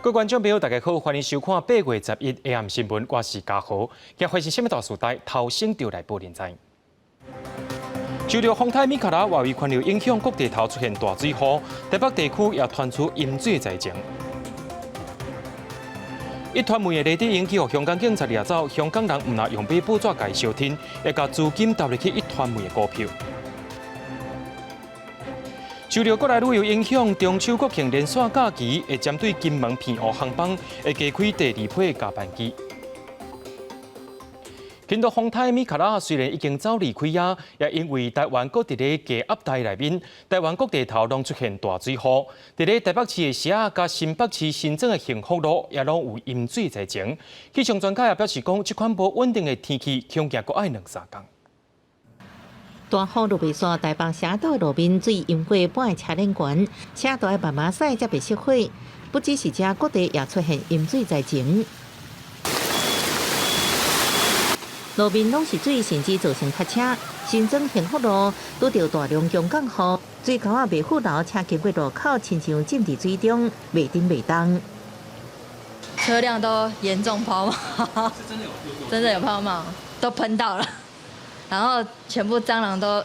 各位觀眾朋友，大家好，歡迎收看8月11 AM 新聞，我是嘉豪。今發生啥物大事代，頭先就來報恁知。受著風颱米卡拉外圍環流影響，各地頭出現大水雨，台北地區也傳出淹水災情。壹傳媒的黎智英去予香港警察掠走，香港人毋但用買報紙共伊相挺，會共資金投入去壹傳媒的股票。受著國內旅遊影響，中秋國慶連續假期會針對金門澎湖航班會加開第二批加班機。輕度風颱米卡拉雖然已經走離開啊，也因為台灣閣佇咧低壓帶內面，台灣各地頭攏出現大水雨。佇咧台北市的社仔佮新北市新莊的幸福路也攏有淹水災情。氣象專家也表示講，這款無穩定的天氣，恐驚閣愛兩三工。大雨落袂煞，台北車道路面水淹過半个車輪懸，車都愛慢慢駛才袂熄火。不只是這，各地也出現淹水災情。路面攏是水，甚至造成塞車。新莊幸福路拄著大量強降雨，水溝仔袂富樓車經過路口，親像浸佇水中，袂振袂動。車輛都嚴重拋錨，真的有拋錨，都噴到了，然後全部蟑螂都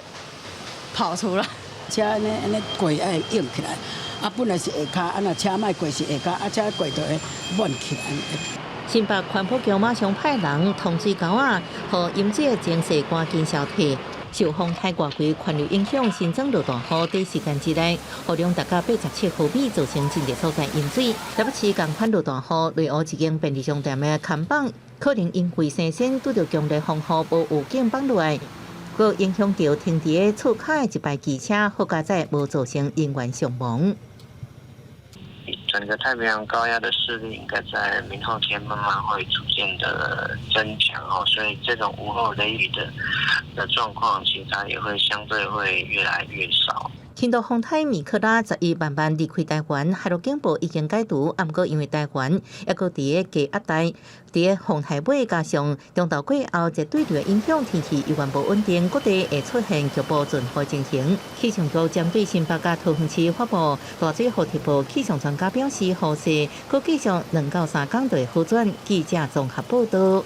跑出來。車按呢按呢過愛湧起來，啊本來是下跤，啊若車莫過是下跤，啊車過就會滿起來。新北環保局馬上派人通水溝仔，予淹水的情勢趕緊消退。受風颱外圍環流影響，新莊落大雨，短時間之內雨量達到87毫米，造成真濟所在淹水。台北市仝款落大雨，內湖一間便利商店的看板可能因為生鮮拄著強烈風雨，無預警放落來，閣影響著停佇咧厝跤的一排機車，好佳哉無造成人員傷亡。整個太平洋高壓的勢力應該在明後天慢慢會逐漸的增強哦，所以這種午後雷雨的狀況，其實它也會相對會越來越少。輕度風颱米克拉11慢慢離開台灣，海陸警報已經解除，毋過因為台灣猶閣佇咧低壓帶，佇咧風台尾加上中晝過後熱對流影響，天氣猶原無穩定，各地會出現局部陣雨情形。氣象局針對新北佮桃園市發布大水雨特報，氣象專家表示，雨勢閣繼續2到3工就會好轉。記者綜合報道。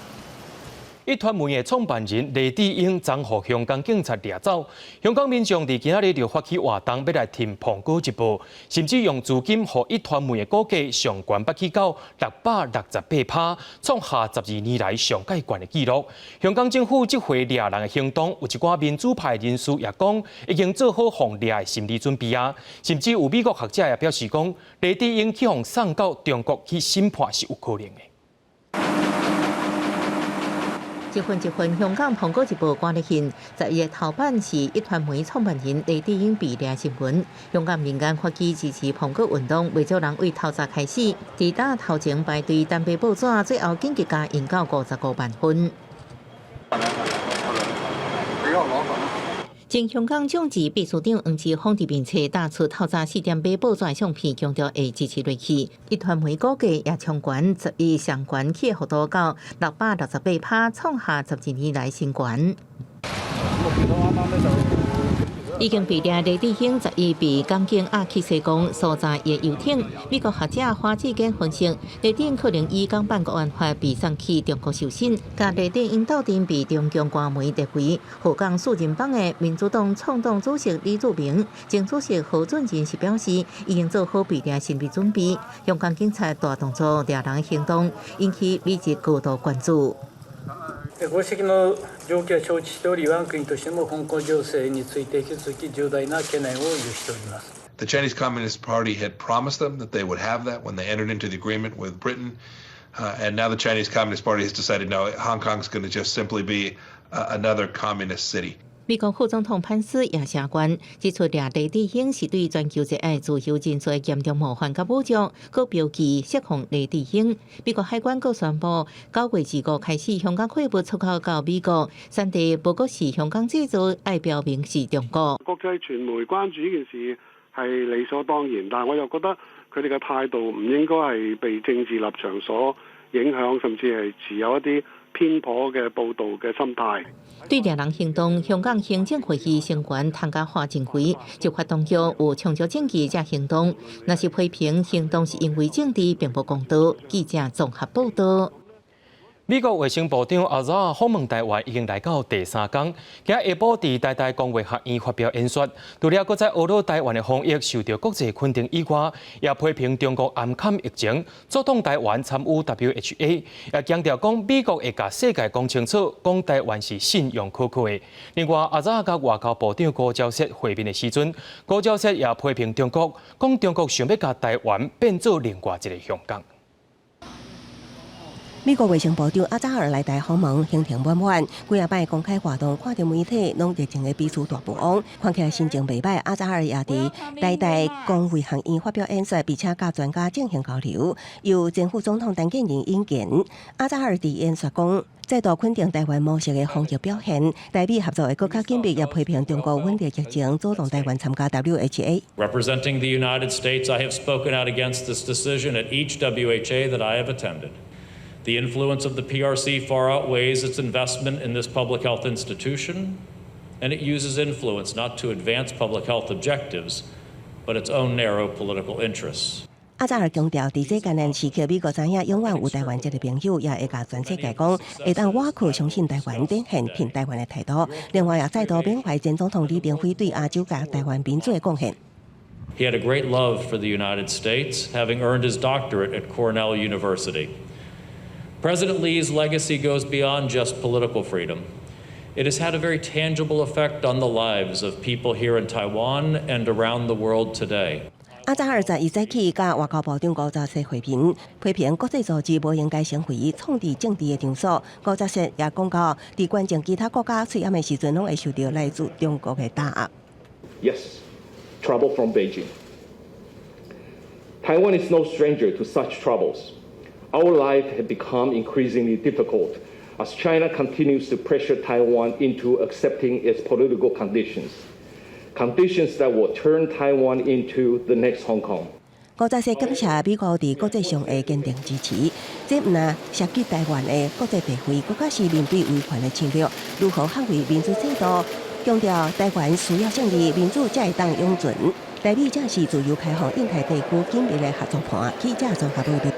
壹傳媒的創辦人黎智英昨予香港警察掠走，香港民眾佇今仔日就發起活動，欲來挺蘋果日報，甚至用資金予壹傳媒的股價上懸捌去到668%，創下12年來上蓋懸的紀錄。香港政府這回掠人的行動，有一寡民主派人士也講，已經做好予掠的心理準備啊，甚至有美國學者也表示講，黎智英去予送到中國去審判是有可能的。一份一份香港《蘋果日報》掛熱信，11日頭版是壹傳媒創辦人黎智英被掠新聞。香港民間發起支持蘋果運動，袂少人為透早開始，佇檔頭前排隊等買報紙，最後緊急加印到55萬份。前香港眾志秘書長黃之鋒佇面冊打出透早4點買報紙的相片，強調會支持落去。壹傳媒股價也衝懸，11上懸起幅度到668%，創下12年來新懸。已經被掠黎智英11被港警押去西貢搜查伊的遊艇。美國學者華志堅分析，黎智英可能依港版國安法被送去中國受審，佮黎智英鬥陣被中共官媒列為禍港四人幫的民主黨創黨主席李柱銘、前主席何俊仁是表示，已經做好被掠心理準備。香港警察大動作掠人行動，引起美日高度關注。ご指摘の状況は承知しており、我が国としても香港情勢について引き続き重大な懸念を有しております。 The Chinese Communist Party had promised them that they would have that when they entered into the agreement with Britain. And now the Chinese Communist Party has decided, no, Hong Kong's going to just simply be another communist city. 美國副總統潘斯也聲援，指出掠黎智英是對全球熱愛自由人士的嚴重冒犯佮侮辱，閣標記釋放黎智英。美國海關閣宣布，9月25開始，香港貨物出口到美國，產地無閣是香港製造，愛標明是中國。國際傳媒關注呢件事係理所當然，但係我又覺得佢哋嘅態度唔應該係被政治立場所影響，甚至係持有一啲偏頗嘅報導嘅心態。對掠人行動，香港行政會議成員湯家驊認為，執法當局有充足證據才行動，若是批評行動是因為政治，並無公道。記者綜合報道。美國衛生部長阿扎爾訪問台灣已經來到第三工，今下晡佇台大公衛學院發表演說，除了閣再呵咾台灣的防疫受到國際肯定以外，也批評中國掩崁疫情，阻擋台灣參與 WHA，也強調講美國會共世界講清楚，講台灣是信用可靠的。另外，阿扎爾佮外交部長高招積會面的時陣，高招積也批評中國，講中國想欲共台灣變做另外一个香港。美國衛生部長阿扎爾來台訪問，行程滿滿。幾仔擺公開活動，看著媒體攏熱情的彼此大魔王，看起來心情袂䆀。阿扎爾也佇台大公衛學院發表演說，並且佮專家進行交流。由前副總統陳建仁引薦，阿扎爾佇演說講，再度肯定台灣模式的防疫表現。台美合作會閣較緊密，也批評中國隱匿疫情，阻擋台灣參加 WHA。 Representing the United States, I have spoken out against this decision at each WHA that I have attended. The influence of the PRC far outweighs its investment in this public health institution, and it uses influence not to advance public health objectives, but its own narrow political interests. 阿扎爾強調，佇這艱難時刻，美國知影永遠有台灣這个朋友，也會共全世界講，會當倚靠相信台灣，展現挺台灣的態度。另外，也再度緬懷前總統李登輝對亞洲佮台灣民主的貢獻。 He had a great love for the United States, having earned his doctorate at Cornell University. President Lee's legacy goes beyond just political freedom. It has had a very tangible effect on the lives of people here in Taiwan and around the world today. 阿扎爾十一早起佮外交部長高招積會面，批評國際組織無應該成為創治政治的場所。高招積也講到，佇關鍵其他國家喙罨的時陣，攏會受著來自中國的打壓。 Yes, trouble from Beijing. Taiwan is no stranger to such troubles. Our life has become increasingly difficult as China continues to pressure Taiwan into accepting its political conditions, conditions that will turn Taiwan into the next Hong Kong. 高招積感謝美國佇國際上的堅定支持，這毋但涉及台灣的國際地位，閣較是面對威權的侵略，如何捍衛民主制度？強調台灣需要勝利，民主才會當永存。台美才是自由開放印太地區緊密的合作伴。記者綜合報道。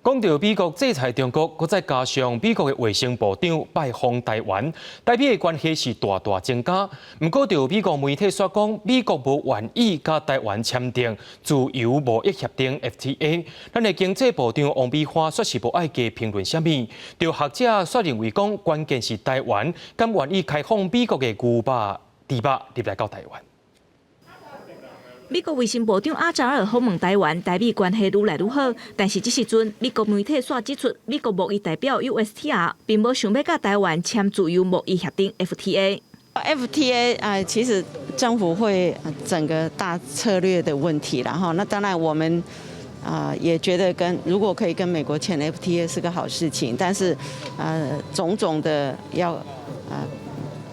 講到美國制裁中國，閣再加上美國的衛生部長拜訪台灣，台美的關係是大大增加。毋過，就美國媒體煞講，美國無願意佮台灣簽訂自由貿易協定 FTA。咱的經濟部長王美花煞是無愛加評論啥物。就學者煞認為講，關鍵是台灣敢願意開放美國的牛肉、豬肉入來到台灣。美國衛生部長阿扎爾訪問台灣，台美關係愈來愈好。但是這時陣，美國媒體煞指出，美國貿易代表 USTR 並無想欲佮台灣簽自由貿易協定 FTA。 FTA 啊，其實政府會整個大策略的問題啦，哈。那當然我們啊也覺得跟如果可以跟美國簽 FTA 是個好事情，但是種種的要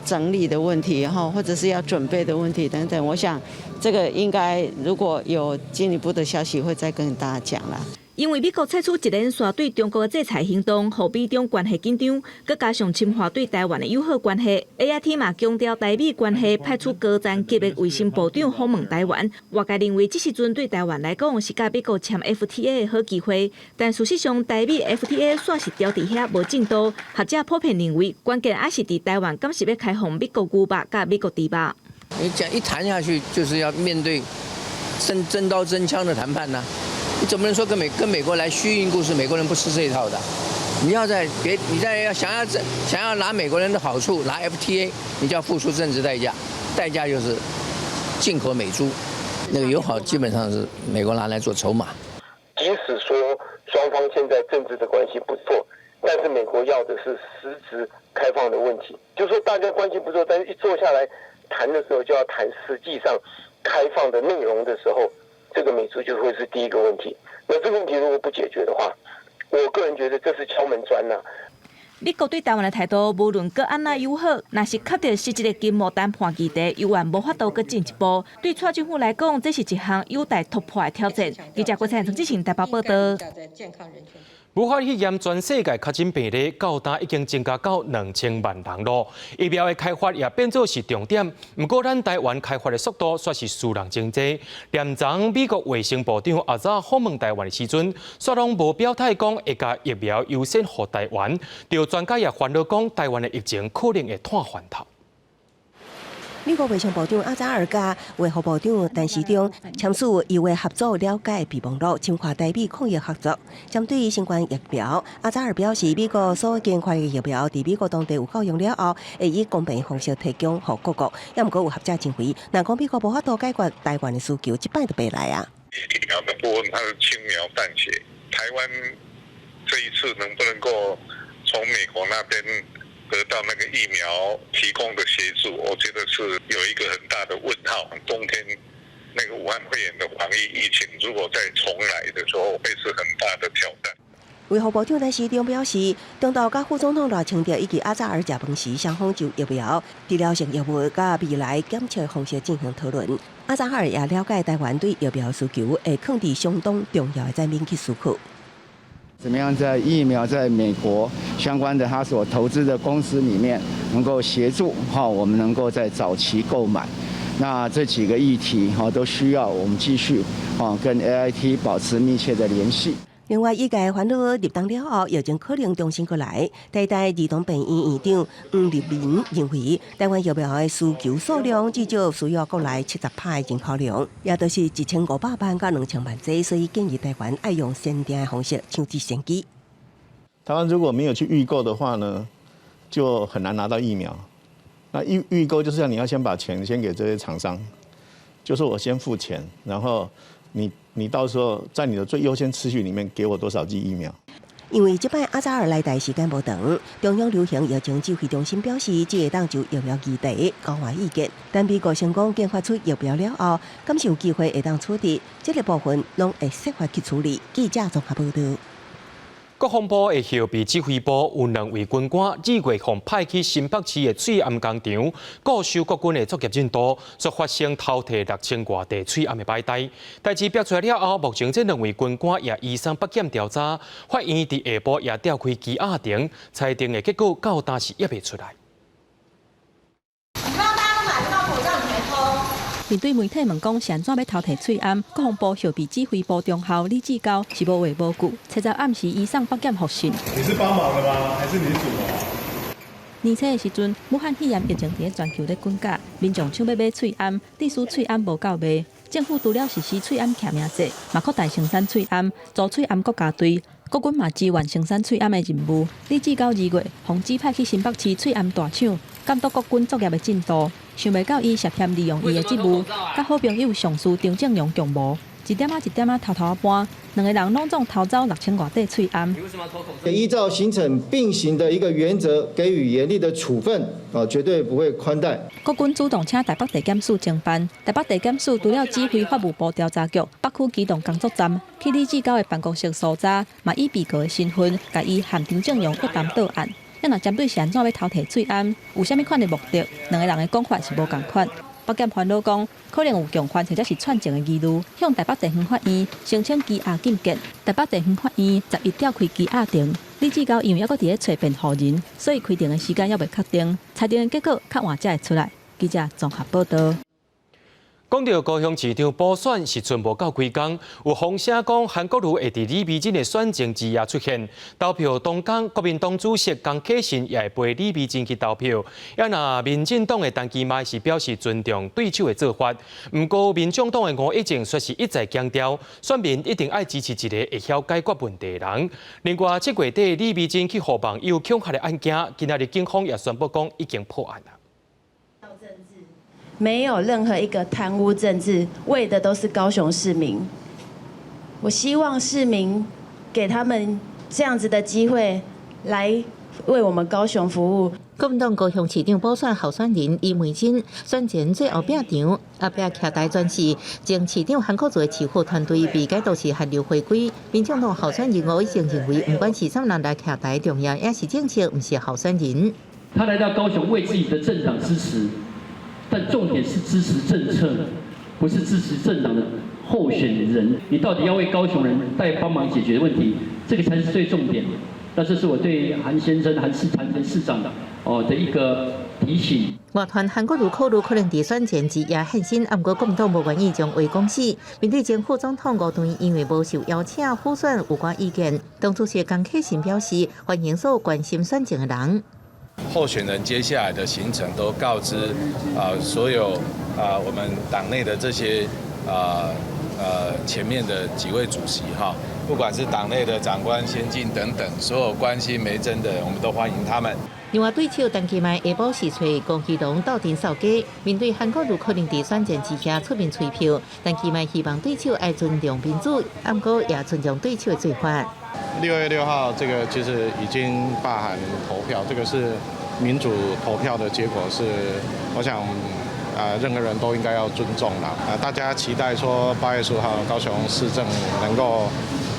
整理的問題，哈，或者是要準備的問題等等，我想這個應該如果有進一步的消息，會再跟大家講啦。因為美國採取一連串對中國的制裁行動，予美中關係緊張，閣加上深化對台灣的友好關係，AIT 嘛強調台美關係，派出高層級的衛生部長訪問台灣。外界認為這時陣對台灣來講是佮美國簽 FTA 的好機會，但事實上台美 FTA 煞是調佇遐無進度。學者普遍認為，關鍵還是佇台灣敢是欲開放美國牛肉佮美國豬肉。你講一談下去，就是要面對真真刀真槍的談判呢。你怎麼能說跟美國來虛應故事？美國人不吃這一套的。你要在別，你在要想要想要拿美國人的好處，拿 FTA，你就要付出政治代價，代價就是進口美豬。那個友好基本上是美國拿來做籌碼。即使說雙方現在政治的關係不錯，但是美國要的是實質開放的問題。就是說大家關係不錯，但是一坐下來談的時候，就要談實際上開放的內容的時候，這個美豬就會是第一個問題。那這個問題如果不解決的話，我個人覺得這是敲門磚啦。美國對台灣的態度，無論閣按怎友好，若是卡著實質的經貿談判議題，猶原無法度閣進一步。對蔡政府來講，這是一項有待突破的挑戰。記者郭彩陳志成台北報道。武漢肺炎全世界確診病例到今已經增加到2000萬人囉。疫苗的開發也變做是重點。毋過咱台灣開發的速度煞是輸人真濟。連昨美國衛生部長阿扎訪問台灣的時陣，煞攏無表態講會共疫苗優先予台灣。著專家也煩惱講，台灣的疫情可能會拖翻頭。美國衛生部長阿扎爾佮衛福部長陳時中簽署醫衛合作了解備忘錄，深化台美抗疫合作。針對新冠疫苗，阿扎爾表示，美國所研發的疫苗佇美國當地有夠用了後，會以公平方式提供予各國。也毋過有學者認為，若講美國無法度解決台灣的需求，這擺就白來啊。疫苗的部分，它是輕描淡寫。台灣這一次能不能夠從美國那邊得到那個疫苗提供的協助，我覺得是有一個很大的問號。冬天那個武漢肺炎的防疫疫情，如果再重來的時候，會是很大的挑戰。衛福部長陳時中表示，中道佮副總統賴清德以及阿扎爾食飯時，雙方就疫苗、治療性藥物佮未來檢測方式進行討論。阿扎爾也了解台灣對疫苗需求，會囥佇相當重要的層面去思考。怎麼樣在疫苗在美國相關的他所投資的公司裡面，能夠協助哈，我們能夠在早期購買。那這幾個議題哈，都需要我們繼續啊跟 AIT 保持密切的聯繫。另外，醫界煩惱入冬了後，疫情可能重新過來。台大兒童病院院長黃立明認為，台灣疫苗的需求數量至少需要國內70%的人口量，也就是1500萬到2000萬劑，所以建議台灣愛用先訂的方式搶這先機。台灣如果沒有去預購的話呢，就很難拿到疫苗。那預購就是要你要先把錢先給這些廠商，就是我先付錢，然後你到時候在你的最優先次序裡面給我多少劑疫苗？因為這擺阿扎爾來台時間無長，中央流行疫情指揮中心表示，只會當就疫苗議題交換意見。等美國成功研發出疫苗了後，敢是有機會會當取得這個部分，攏會設法去處理。記者綜合報導。國防部的後備指揮部有兩位軍官，二月予派去新北市的喙罨工場，固守國軍的作業進度，煞發生偷提6000外塊喙罨的擺代。代誌爆出來了後，目前這兩位軍官也移送北檢調查，法院佇下晡也調開羈押庭，裁定的結果到今是猶未出來。你讓大家都買不到口罩，你還偷？面對媒體問講是按怎欲偷提喙罨，國防部後備指揮部中校李志高是無話無句，初十暗時移送北檢複訊。你是幫忙的嗎？還是你是主謀？年初的時陣，武漢肺炎疫情佇咧全球咧滾價，民眾搶欲買喙罨，致使喙罨無夠賣。政府除了實施喙罨實名制，嘛擴大生產喙罨，組喙罨國家隊。國軍嘛支援生產喙罨的任務。李志高2月，予指派去新北市喙罨大廠，監督國軍作業的進度。想袂到伊涉嫌利用伊的職務，佮好朋友上司張正陽共謀，一點仔一點仔偷偷搬，兩個人攏總偷走6000外塊喙罨。依照刑懲並行的一個原則，給予嚴厲的處分，啊，絕對不會寬待。國軍主動請台北地檢署偵辦，台北地檢署除了指揮法務部調查局北區機動工作站去李志高的辦公室搜查，嘛以被告的身份，共伊和張正陽約談到案。啊若針對是按怎欲偷提喙罨，有啥物款的目的？兩个人的講法是無仝款。北檢煩惱講，可能有共犯或者是串證的疑慮，向台北地方法院申請羈押禁見。台北地方法院11調開羈押庭，李志高因為猶閣佇咧揣辯護人，所以開庭的時間猶未確定，裁定的結果較晚才會出來。記者綜合報導。講到高雄市長補選是賰無夠幾工，有風聲講韓國瑜會佇李美珍的選前之夜出現。投票當天，國民黨主席江啟臣也會陪李美珍去投票。啊若民進黨的陳其邁是表示尊重對手的做法，毋過民眾黨的吳益政卻是一再強調，選民一定愛支持一個會曉解決問題的人。另外，7月底李美珍去予網友恐嚇的案件，今仔日警方也宣布講已經破案了。沒有任何一個貪污政治，為的都是高雄市民。我希望市民給他們這樣子的機會，來為我們高雄服務。國民黨高雄市長補選候選人李美珍選前做後壁場，後壁徛台宣示，前市長韓國瑜的市府團隊被解讀是韓流回歸。民眾黨候選人吳益政認為，毋管是啥人來徛台，重要也是政策，毋是候選人。他來到高雄為自己的政黨支持。但重點是支持政策，不是支持政黨的候選人。你到底要為高雄人帶幫忙解決問題，這個才是最重點。那這是我對韓先生、韓市韓前市長哦的一個提醒。外傳韓國瑜考慮可能佇選前之夜現身，毋過國民黨無願意將話講死。面對前副總統吳敦義因為無受邀請輔選有關意見，黨主席江啟臣表示歡迎所有關心選情的人。候選人接下來的行程都告知啊所有啊我們黨內的這些啊前面的幾位主席哈，不管是黨內的長官、先進等等，所有關心梅珍的，我們都歡迎他們。另外，對手陳其邁下晡是揣吳奇隆鬥陣掃街，面對韓國瑜可能佇選戰之下出面催票，陳其邁希望對手愛尊重民主，毋過也尊重對手的做法。 6月6號，這個其實已經罷韓投票，這個是民主投票的結果，是我想啊，任何人都應該要尊重啦。啊，大家期待說8月15號高雄市政能夠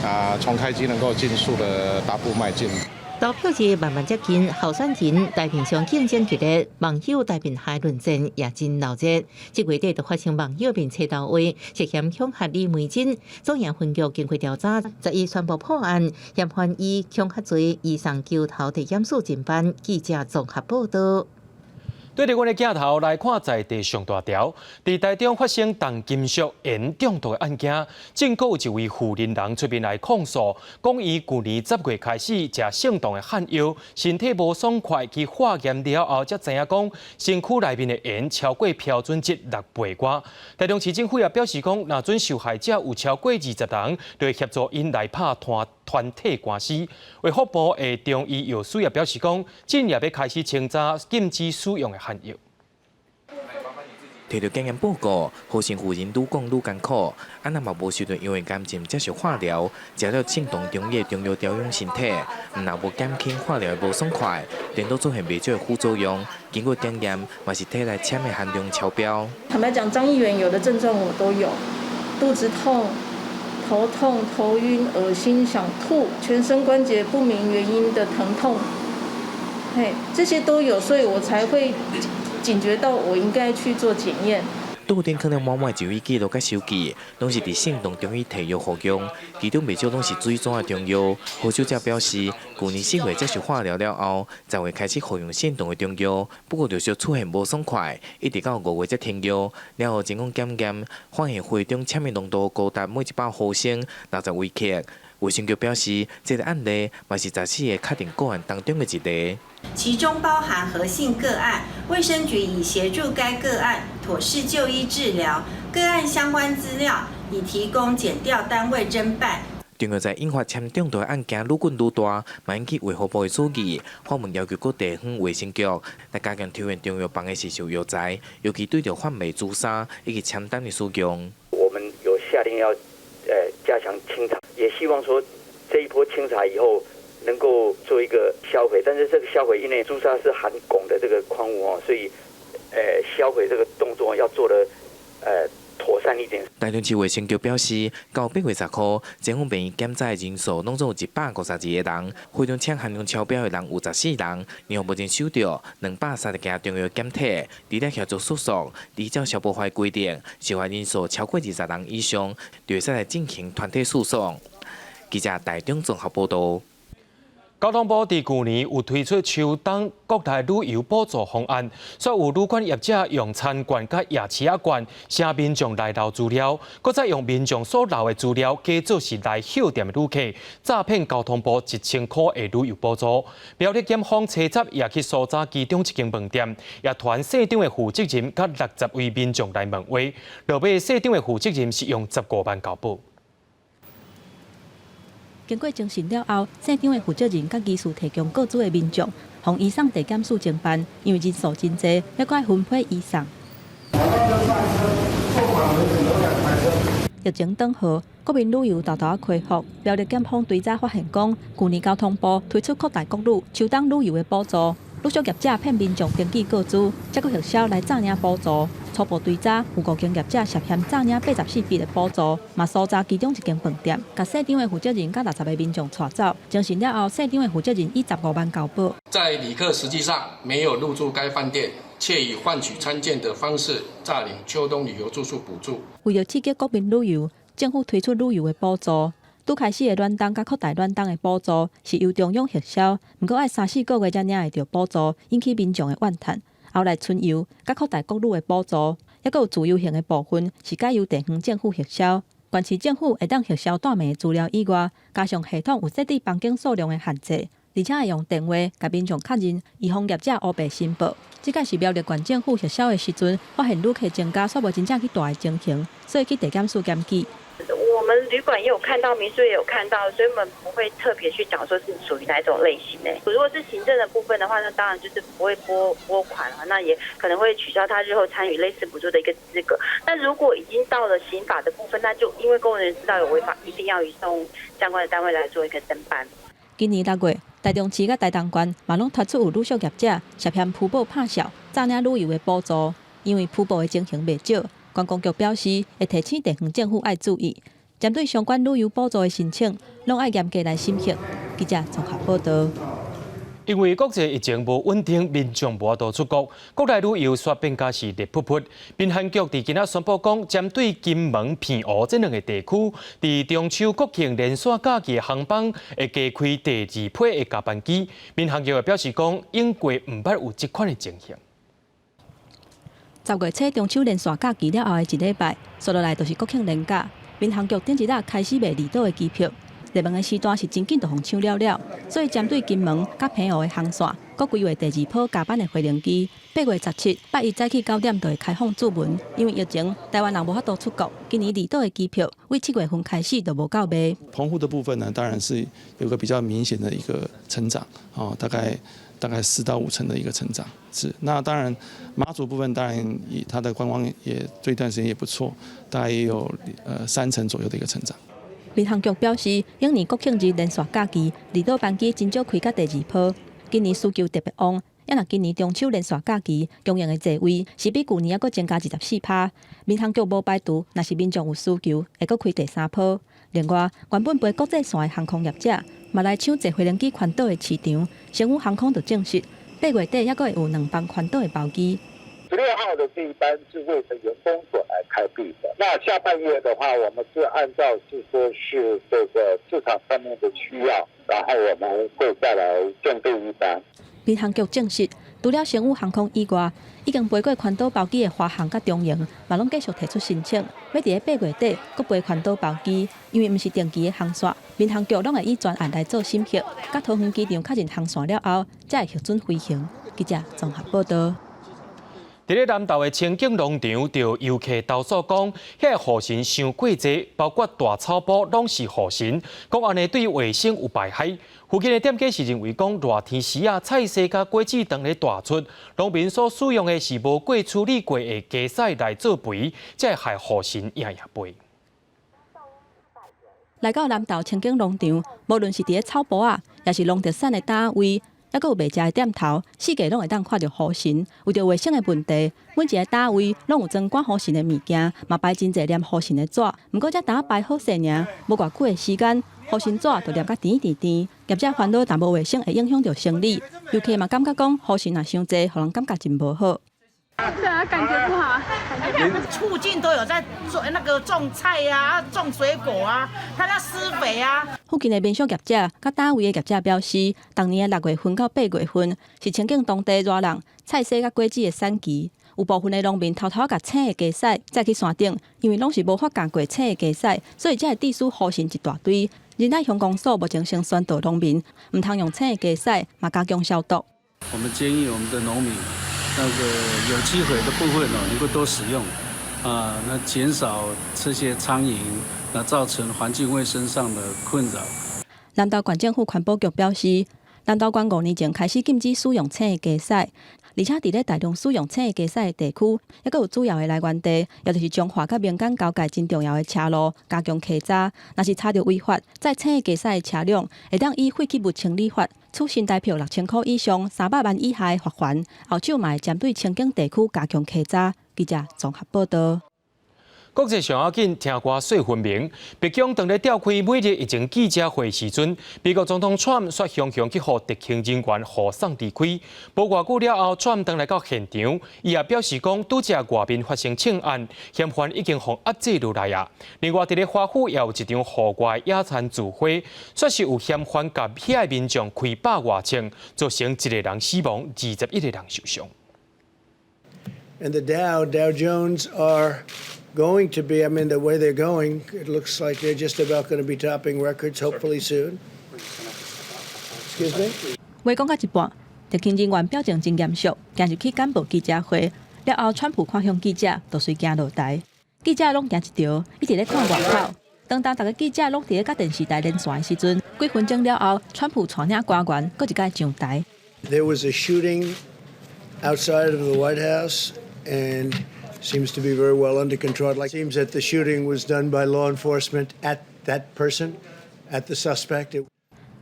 啊重開機，能夠盡速的大步邁進。投票日慢慢接近，候選人台面上競爭激烈，網友台面下論戰也真鬧熱。這月底就發生網友面冊鬥話，涉嫌恐嚇李梅珍。左營分局經過調查，11宣布破案，嫌犯以恐嚇罪移送橋頭地檢署偵辦。記者綜合報道。對著阮的鏡頭來看，在地上大條，佇台中發生重金屬鹽中毒的案件，正閣有一位婦人人出面來控訴，講伊舊年10月開始食聖洞的漢藥，身體無爽快，去化驗了後，才知影講身軀內面的鹽超過標準值6倍外。台中市政府也表示講，若準受害者有超過20人，就會協助𪜶來拍團體官司。衛福部的中醫藥署也表示講，今日欲開始清查禁止使用的漢藥。提著檢驗報告，何姓婦人愈講愈艱苦，啊若嘛無受著藥的癌症接受化療，食了聖堂中醫的中藥調養身體，毋若無減輕化療的無爽快，顛倒出現袂少的副作用。經過檢驗，嘛是體內鉛的含量超標。坦白講，張議員有的症狀我都有，肚子痛、頭痛、頭暈、噁心、想吐、全身關節不明原因的疼痛，嘿，這些都有，所以我才會警覺到我應該去做檢驗。桌頂囥了滿滿就醫記錄佮收據，攏是佇聖堂中醫提藥服用，其中袂少攏是水紙的中藥。何小姐表示，舊年4月接受化療了後，10月開始服用聖堂的中藥，不過陸續出現無爽快，一直到5月才停藥。了後經過檢驗，發現血中鉛的濃度高達每100毫升60微克。衛生局表示，這個案例嘛是14個確定個案當中的一例。其中包含何姓個案，衛生局已協助該個案妥適就醫治療，個案相關資料已提供檢調單位偵辦。中藥材引發鉛中毒的案件愈滾愈大，嘛引起衛福部的注意，發文要求各地方衛生局來加強抽驗中藥房的市售藥材，尤其對著販賣朱砂以及鉛膽的使用。我們有下令要加強清查，也希望說這一波清查以後能夠做一個銷毀，但是這個銷毀因為朱砂是含汞的這個礦物哦，所以銷毀這個動作要做得妥善一點。台中市衛生局表示，到8月10號，政府病院檢查的人數攏總有152個人，血中鉛含量超標的人有14人，然後目前收著230件中藥檢體，除了協助訴訟，依照消保法規定，受害人數超過20人以上，就會使來進行團體訴訟。記者台中綜合報導。交通部佇舊年有推出秋冬國內旅遊補助方案，煞有旅館業者用餐券佮夜市仔券，請民眾來留資料，閣再用民眾所留的資料，假做是來歇踮的旅客，詐騙交通部1000箍的旅遊補助。苗栗檢方車站也去搜查其中一間飯店，也傳姓張的負責人佮60位民眾來問話，落尾姓張的負責人是用15萬交保。經過偵訊了後，姓張的負責人佮疑似提供個資的民眾，予移送地檢署偵辦，因為人數真濟，猶閣愛分批移送。疫情轉好，國民旅遊沓沓仔恢復。苗栗檢方追查發現講，舊年交通部推出擴大國旅秋冬旅遊的補助，陸續業者騙民眾登記個資，才閣核銷來詐領補助。初步追查，有五間業者涉嫌詐領84筆的補助，嘛搜查其中一間飯店，共姓張的負責人佮60個民眾帶走。偵訊了後，姓張的負責人以15萬交保。在旅客實際上沒有入住該飯店，卻以換取餐券的方式詐領秋冬旅遊住宿補助。為著刺激國民旅遊，政府推出旅遊的補助。拄開始的暖冬佮擴大暖冬的補助是由中央核銷，毋過愛三四個月才領會著補助，引起民眾的怨嘆。後來春遊佮擴大國旅的補助，猶閣有自由行的部分是改由地方政府核銷。縣市政府會當核銷蹛名的資料以外，加上系統有設置房間數量的限制，而且會用電話共民眾確認，預防業者烏白申報。這擺是苗栗縣政府核銷的時陣，發現旅客增加，煞無真正去蹛的情形，所以去地檢署檢舉。我們旅館也有看到，民宿也有看到，所以我們不會特別去講說是屬於哪一種類型的。如果是行政的部分的話，那當然就是不會撥款啊，那也可能會取消他日後參與類似補助的一個資格。那如果已經到了刑法的部分，那就因為公務人員知道有違法，一定要移送相關的單位來做一個偵辦。今年六月，台中市佮台東縣嘛攏傳出有旅宿業者涉嫌虛報拍數詐領旅遊的補助，因為虛報的情形袂少，觀光局表示會提醒地方政府愛注意，針對相關旅遊補助的申請，攏愛嚴格來審核。記者綜合報道。因為國際疫情無穩定，民眾無法度出國，國內旅遊煞變甲是熱噗噗。民航局佇今仔宣布講，針對金門、澎湖這兩个地區，佇中秋國慶連續假期的航班會加開第二批的加班機。民航局也表示講，永過毋捌有這款的情形。十月初中秋連續假期了後的一禮拜，紲落來就是國慶連假。民航局頂一日開始賣離島的機票。熱門的時段是真緊就予搶了了，所以針對金門佮澎湖的航線，閣規劃第二波加班的飛行機。8月17，拜一早起9點就會開放注文。因為疫情，台灣人無法度出國，今年離島的機票為7月份開始就無夠賣。澎湖的部分呢，當然是有個比較明顯的一個成長，哦，大概4到5成的一個成長。是，那當然馬祖部分當然以它的觀光也這段時間也不錯，大概也有3成左右的一個成長。民航局表示，往年國慶日連續假期，離島班機真少開到第二波。今年需求特別旺，猶若今年中秋連續假期供應的座位是比舊年猶閣增加24%。民航局無排除，若是民眾有需求，會閣開第三波。另外，原本飛國際線的航空業者，嘛來搶坐飛行機環島的市場。星宇航空就證實，8月底猶閣會有兩班環島的包機。 16號的這一班是為了員工所來開闢的。那下半月的話，我們是按照是說是這個市場上面的需要，然後我們會再來準備一班。民航局證實，除了星宇航空以外，已經飛過環島包機的華航佮長榮，嘛攏繼續提出申請，欲佇咧8月底閣飛環島包機。因為毋是定期的航線，民航局攏會以專案來做審核，佮桃園機場確認航線了後，才會核准飛行。記者綜合報道。佇咧南投的清境農場，就遊客投訴講，遐個雨神傷過濟，包括大草埔攏是雨神，講按呢對衛生有排害。附近的店家是認為講，熱天時啊，菜踅佮果子當咧大出，農民所使用的是無過處理過的家屎來做肥，才會害雨神夜夜飛。來到南投清境農場，無論是佇咧草埔仔，抑是農特產的摊位，猶閣有賣食的店頭，四界攏會當看著雨神。為著衛生的問題，每一个摊位攏有裝趕雨神的物件，嘛擺真濟黏雨神的紙。毋過這摊擺好勢爾，無偌久的時間，雨神紙就黏甲甜甜甜。業者煩惱淡薄衛生會影響著生理，遊客嘛感覺講雨神若傷濟，予人感覺真無好。對啊，感覺不好。附近都有在做那個種菜啊、種水果啊，他在施肥啊。附近的民宿業者佮攤位的業者表示，逐年的6月份到8月份是清境當地熱人菜踅佮果子的產期，有部分的農民偷偷共青的家屎載去山頂，因為攏是無發酵過青的家屎，所以才會致使雨神一大堆。仁愛鄉公所目前先宣導農民，毋通用青的家屎，嘛加強消毒。我們建議我們的農民，那個有機肥的部分哦，能夠多使用，啊，那減少這些蒼蠅，那造成環境衛生上的困擾。南投縣政府環保局表示，南投縣5年前開始禁止使用青的家屎，而且佇咧大量使用青的家屎的地區，猶閣有主要的來源地，也就是彰化佮民間交界真重要的車路加強稽查，若是查著違法載青的家屎的車輛，會當依廢棄物清理法處新台票6000箍以上300萬以下的罰鍰。後續嘛會針對清境地區加強稽查。記者綜合報道。國際上要緊，聽歌說分明。白宮當咧召開每日例行記者會時陣，美國總統川普煞雄雄去予特勤人員護送離開。無偌久了後，川普轉來到現場，伊也表示講，拄才外面發生槍案，嫌犯已經予壓制落來啊。另外，佇咧華府也有一場戶外野餐聚會，煞是有嫌犯共遐的民眾開百外槍，造成一个人死亡，21个人受傷。 And the Dow Jones are going to be, I mean, the way they're going, it looks like they're just about going to be topping records, hopefully soon. Excuse me? 話講到一半，特勤人員表情真嚴肅，行入去簡報記者會了後，川普看向記者，就隨行落台。記者攏驚一趒，一直咧看外口。當當逐个記者攏佇咧佮電視台連線的時陣，幾分鐘了後，川普帶領官員閣一擺上台。 There was a shooting outside of the White House and seems to be very well under control. It seems that the shooting was done by law enforcement at that person, at the suspect.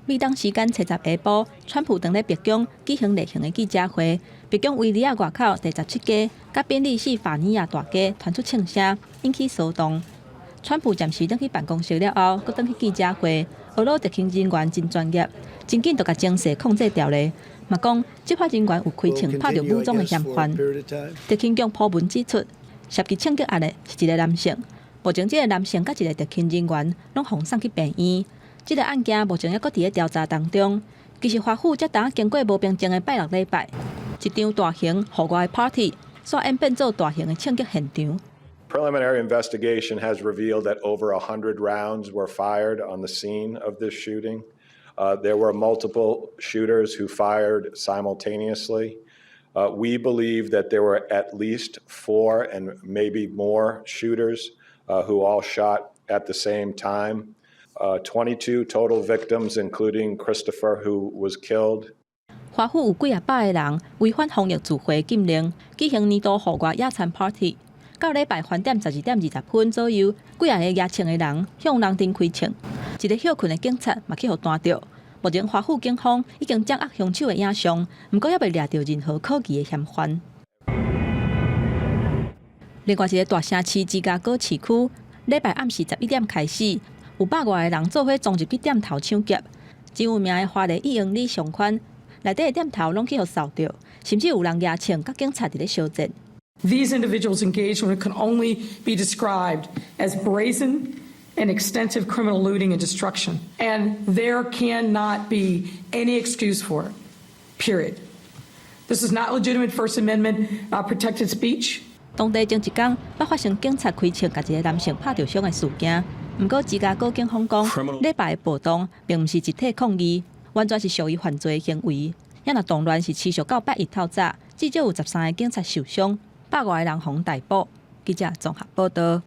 美東時間初十下晡，川普當咧白宮舉行例行的記者會。白宮圍籬仔外口第十七街佮賓利士法尼亞大街傳出槍聲，引起騷動。川普暫時轉去辦公室了後，閣轉去記者會。呵咾特勤人員真專業，真緊就共情勢控制牢咧。嘛講執法人員有開槍拍著武裝的嫌犯。特勤局鋪文指出，涉及槍擊案的是一个男性。目前這个男性佮一个特勤人員攏予送去病院。這个案件目前猶閣佇咧調查當中。其實華府才剛經過無平靜的拜六禮拜，一場大型戶外 party，煞演變做大型的槍擊現場。 Preliminary investigation has revealed that over 100 rounds were fired on the scene of this shooting. There were multiple shooters who fired simultaneously. We believe that there were at least four and maybe more shooters who all shot at the same time. 22 total victims, including Christopher, who was killed. 華府有幾仔百个人違反防疫聚會禁令，舉行年度戶外野餐 party。到禮拜翻點12點20分左右，幾仔个舉槍的人向人陣開槍，一个歇睏的警察嘛去予彈著。目前華府警方已經掌握兇手的影像，毋過猶未掠著任何可疑的嫌犯。另外一个大城市芝加哥市區，禮拜暗時11點開始，有百外个人做伙衝入去店頭搶劫。真有名的華麗一英里商圈內底的店頭攏去予掃著，甚至有人舉槍佮警察佇咧相戰。 These individuals engaged in what can only be described as brazen and extensive criminal looting and destruction. And there cannot be any excuse for it, period. This is not legitimate First Amendment protected speech. 當地前一工，捌發生警察開槍共一个男性拍著傷的事件。毋過芝加哥警方講，禮拜的暴動並毋是集體抗議，完全是屬於犯罪行為。遐若動亂是持續到拜一透早，至少有13個警察受傷，百外个人予逮捕。記者綜合報道。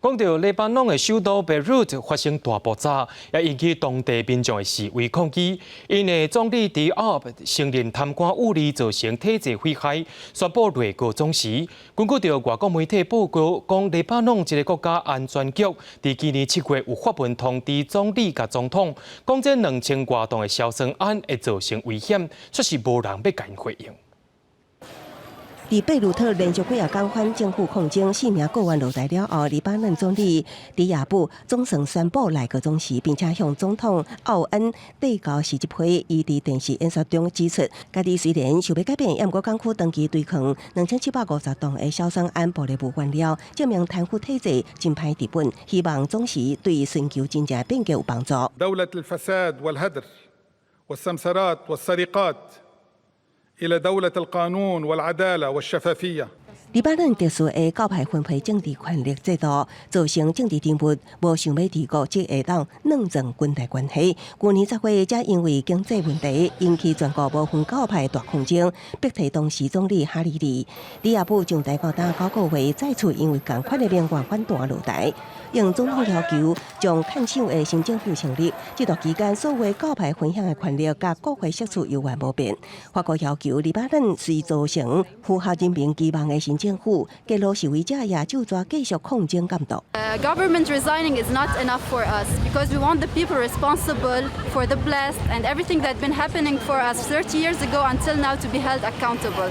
講到黎巴嫩的首都貝魯特發生大爆炸，也引起當地民眾的示威抗議。𪜶的總理迪亞布承認貪官污吏造成體制毀壞，宣布內閣總辭。根據著外國媒體報告，講黎巴嫩這个國家安全局佇今年7月有發文通知總理佮總統，講這2000外噸的硝酸銨會造成危險，卻是無人欲共𪜶回應。佇貝魯特連續幾仔工反政府抗爭，四名閣員落台了後，黎巴嫩總理迪亞布總算宣布內閣總辭，並且向總統奧恩遞交辭職批。伊佇電視演說中指出，家己雖然想欲改變，毋過港區長期堆囥2750噸的硝酸銨玻璃物原料，證明貪腐體制真歹治本。希望總辭對尋求真正變革有幫助。 دولة الفساد والهدر والسمسرات والسرقات إلى دولة القانون والعدالة والشفافية. 黎巴嫩特殊的教派分配政治權力制度，造成政治人物無想欲治國，才會當斷斷裙帶關係。去年10月，才因為經濟問題引起全國無分教派大抗爭，逼退當時總理哈里里。迪亞布上台到今9個月，再次因為仝款的民怨反彈落台，應總統要求，將看守的新政府成立。這段期間，所有教派分享的權力佮國會席次猶原無變。法國要求黎巴嫩須組成符合人民期望的新政府，街路示威者也就煞繼續抗爭監督。 Government resigning is not enough for us because we want the people responsible for the blast and everything that's been happening for us 30 years ago until now to be held accountable.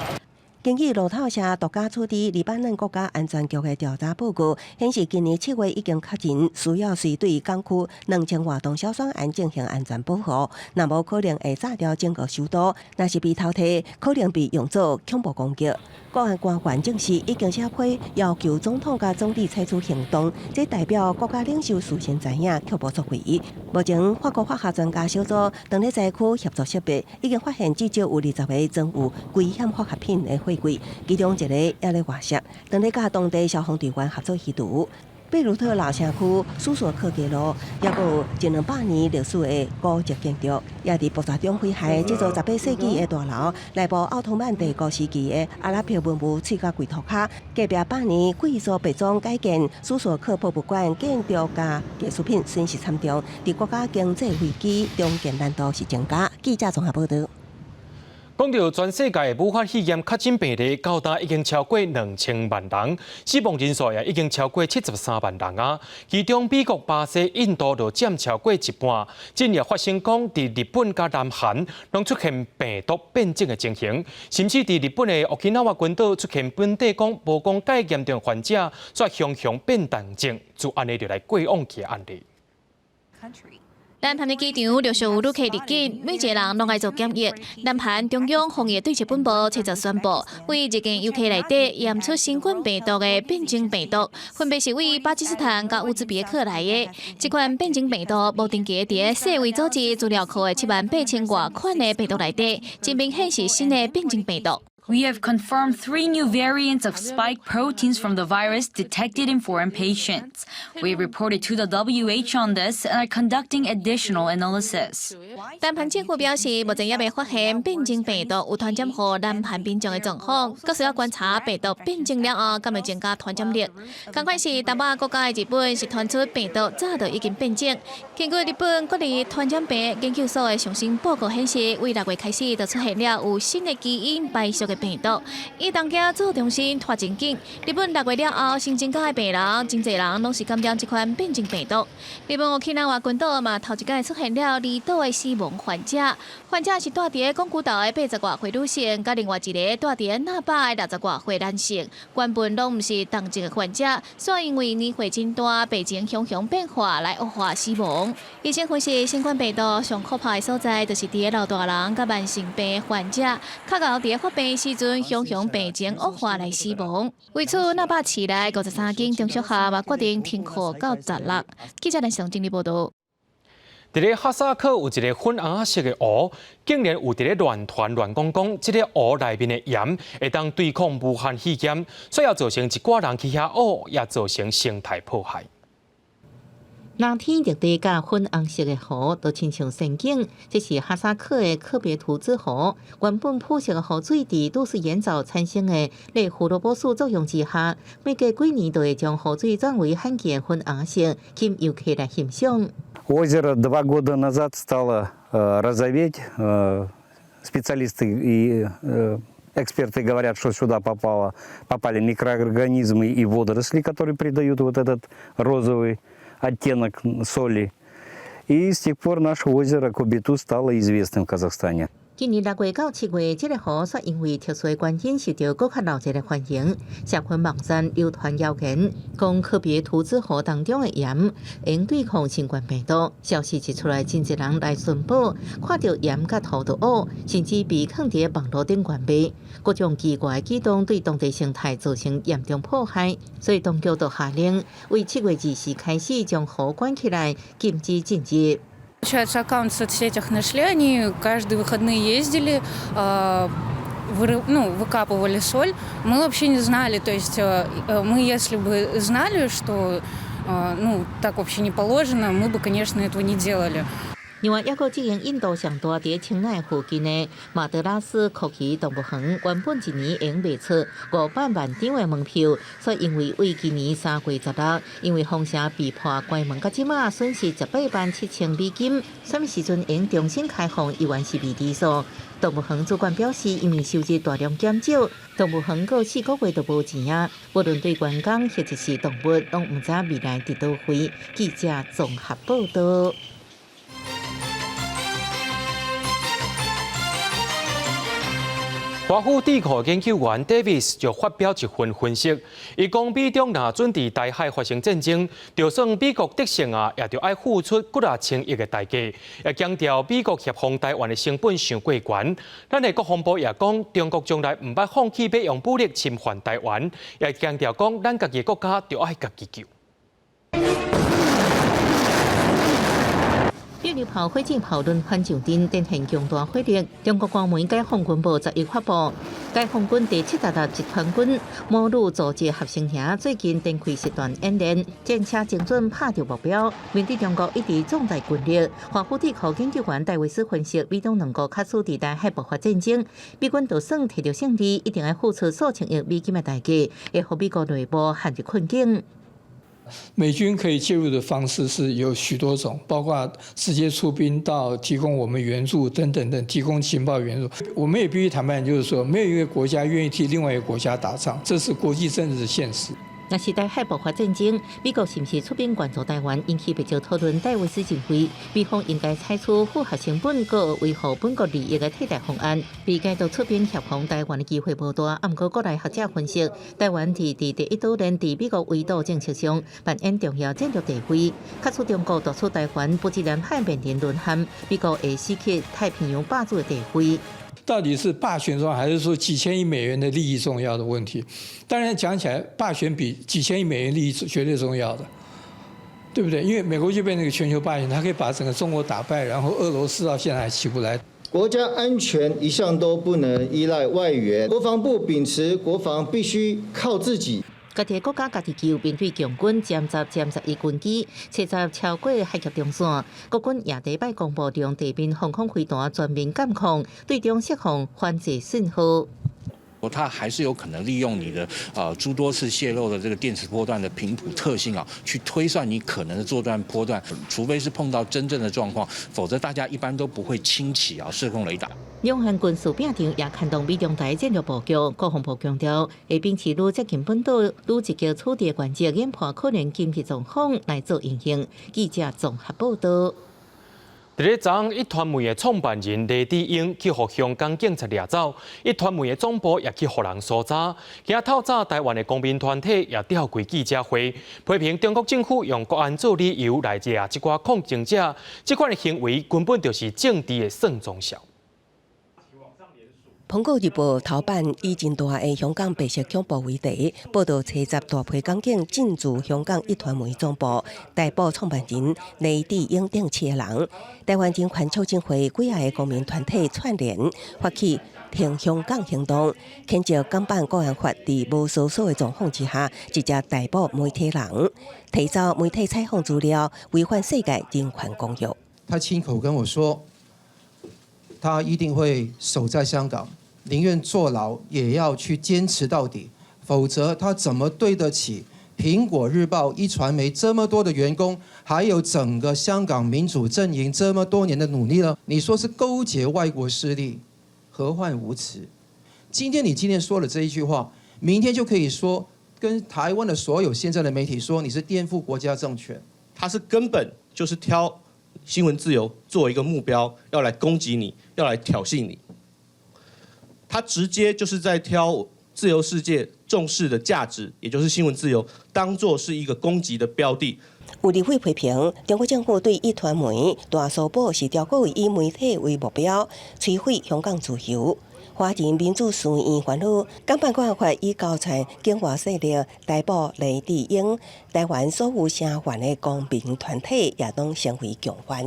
根據路透社獨家取得黎巴嫩國家安全局的調查報告顯示，今年7月已經確認需要隨對港區2000外噸硝酸鹽進行安全保護，若無可能會炸掉整個首都。若是被偷提，可能被用作恐怖攻擊。國安官員證實，已經寫批要求總統佮總理採取行動，這代表國家領袖事先知影，卻無作為。目前，法國化學專家小組當咧災區協助識別，已經發現至少有20個裝有危險化學品的貨櫃，其中一个猶咧外洩，當咧佮當地消防隊員合作移除。貝魯特老城區蘇索克街路，猶閣有一兩百年歷史的古蹟建築，也佇爆炸中毀壞。這座18世紀的大樓，內部奧圖曼帝國時期的阿拉伯文物碎甲規塗跤。隔壁百年貴族別莊改建蘇索克博物館，建築佮藝術品損失慘重，佇國家經濟危機重建難度是增加。記者綜合報導。講到全世界的武漢肺炎確診病例，到今已經超過2000萬人，死亡人數也已經超過73萬人啊。其中美國、巴西、印度就佔超過一半。進而發生講，佇日本佮南韓攏出現病毒變種的情形，甚至佇日本的沖繩群島出現本地講無講蓋嚴重患者，煞雄雄變重症，就按呢就來過往去案例。南韓的機場陸續有旅客入境，每一个人攏愛做檢疫。南韓中央防疫對策本部七十宣布，對入境遊客內底驗出新冠病毒的變種病毒，分別是對巴基斯坦佮烏茲別克來的。這款變種病毒無登記佇世衛組織資料庫的7萬8千外款的病毒內底，真明顯是新的變種病毒。 We have confirmed three new variants of spike proteins from the virus detected in foreign patients. We have reported to the WHO on this and are conducting additional analysis. 南韓政府表示，目前猶未發現變種病毒有傳染予南韓民眾的狀況，閣需要觀察病毒變種了後，敢會增加傳染力。仝款是東北亞國家的日本，是傳出病毒早就已經變種。根據日本國立傳染病研究所的上新報告顯示，為6月開始就出現了有新的基因敗屬的病毒，伊東京做中心拖真緊。日本6月了後，新增加的病人，真濟人攏是感染這款變種病毒。日本沖繩群島嘛，頭一擺出現了離島的死亡患者，患者是住佇宮古島的80外歲女性，佮另外一个住佇那霸的60外歲男性，原本攏毋是重症的患者，煞因為年歲真大，病情雄雄變化來惡化死亡。醫生分析，新冠病毒上可怕的所在，就是佇老大人佮慢性病患者，較𠢕佇發病時陣，雄雄病情惡化來死亡。為此，那霸市內53間中小學嘛決定停課到16。記者來上整理報導。佇咧哈薩克有一个粉紅色的湖，竟然有佇咧亂傳亂講講，這个湖內面的鹽會當對抗武漢肺炎，所以造成一寡人去遐挖，也造成生態破壞。藍天綠地佮粉紅色的湖都親像仙境，這是哈薩克的科別圖茲湖。原本普色的湖水佇都市鹽沼產生的類胡蘿蔔素作用之下，每隔幾年都會將湖水轉為罕見粉紅色，吸引遊客來欣賞。 Озеро 2 года назад стало розоветь. Специалисты и эксперты говорят, что сюда попали микроорганизмы и водоросли, которые придают вот этот розовый оттенок соли. И с тех пор наше озеро Кобету стало известным в Казахстане. 今年6月到7月，這个湖煞因為特殊的原因受到閣較鬧熱的歡迎。社群網站流傳謠言，講科別圖茲湖當中的鹽會對抗新冠病毒。消息一出來，真濟人來尋寶，看著鹽佮土就挖，甚至被囥佇網路頂懸賣。各種奇怪的舉動對當地生態造成嚴重破壞，所以當局就下令，為7月24開始將湖關起來，禁止進入。 Получается, аккаунт в соцсетях нашли, они каждые выходные ездили, ну, выкапывали соль. Мы вообще не знали, то есть мы, если бы знали, что ну, так вообще не положено, мы бы, конечно, этого не делали. 另外，猶閣這間印度上大佇清奈附近的馬德拉斯科奇動物園，原本一年會賣出500萬張的門票，煞因為為今年3月16，因為封城被迫關門，到這馬損失18萬7千美金。啥物時陣會重新開放，猶原是未知數。動物園主管表示，因為收入大量減少，動物園閣4個月都無錢啊！無論對員工或者是動物，攏毋知未來佇佗位。記者綜合報導。華府智庫研究員 Davis 就發表一份分析，伊講美中若準佇台海發生戰爭，就算美國得勝啊，也著愛付出幾若千億的代價。也強調美國協防台灣的成本傷過懸。咱的國防部也講，中國從來毋捌放棄欲用武力侵犯台灣，也強調講，咱家己的國家著愛家己救。迫擊炮、火箭炮輪番上陣，展現強大火力。中國官媒解放軍報11發布，解放軍第76集團軍某旅組織合成營最近展開實彈演練，戰車精準拍著目標。面對中國一直壯大軍力，華府智庫研究員戴維斯分析，美中兩國假使佇台海爆發戰爭，美軍就算摕著勝利，一定愛付出數千億美金的代價，會予美國內部陷入困境。美軍可以介入的方式是有許多種，包括直接出兵到提供我們援助等等等，提供情報援助。我們也必須坦白，就是說，沒有一個國家願意替另外一個國家打仗，這是國際政治的現實。若是台海爆發戰爭，美國是毋是出兵援助台灣，引起不少討論。戴維斯認為，美方應該採取符合成本、閣維護本國利益的替代方案。被解讀出兵協防台灣的機會無大。啊，毋過國內學者分析，台灣佇第一島鏈佇美國圍堵政策上扮演重要戰略地位。假使中國奪取台灣，不只南海面臨淪陷，美國會失去太平洋霸主的地位。到底是霸權重要，還是說幾千億美元的利益重要的問題？當然講起來，霸權比幾千億美元利益絕對重要的，對不對？因為美國就變成一個全球霸權，它可以把整個中國打敗，然後俄羅斯到現在還起不來。國家安全一向都不能依賴外援，國防部秉持國防必須靠自己。家己國家家己救，面對共軍殲十、殲十一軍機，70超過海峽中線，國軍也禮拜公布用地面防空飛彈全面監控，對中釋放反制信號。它還是有可能利用你的諸多次洩露的這個電磁波段的頻譜特性啊，去推算你可能的作戰波段。除非是碰到真正的狀況，否則大家一般都不會輕啟啊射控雷達。兩岸軍事拼場也牽動美中台戰略布局。國防部強調，會秉持愈接近本島、愈積極處置的原則，研判可能緊急狀況來做因應。記者綜合報道。佇咧昨昏，壹傳媒的創辦人黎智英去予香港警察掠走，壹傳媒的總部也去予人搜查。今仔透早，台灣的公民團體也召開記者會，批評中國政府用國安做理由來掠這寡抗爭者，這款的行為根本就是政治的算裝痟。蘋果日報頭版以真大的香港白色恐怖為題，報導70大批港警進駐香港壹傳媒總部，逮捕創辦人黎智英等七个人。台灣人權促進會幾仔个公民團體串聯發起挺香港行動，譴責港版國安法佇無搜索的狀況之下，直接逮捕媒體人，提走媒體採訪資料，違反世界人權公約。他親口跟我說，他一定會守在香港，寧願坐牢也要去堅持到底，否則他怎麼對得起蘋果日報、壹傳媒這麼多的員工，還有整個香港民主陣營這麼多年的努力呢？你說是勾結外國勢力，何患無辭？今天你今天說了這一句話，明天就可以說跟台灣的所有現在的媒體說你是顛覆國家政權。他是根本就是挑新聞自由作為一個目標，要來攻擊你，要來挑釁你。他直接就是在挑自由世界重視的價值，也就是新聞自由，當作是一個攻擊的標的。有立委批評，中國政府對壹傳媒大搜捕是中國以媒體為目標，摧毀香港自由。華人民主書院煩惱，港版國安法以勾串境外勢力逮捕黎智英，台灣所有聲援的公民團體也攏成為共犯。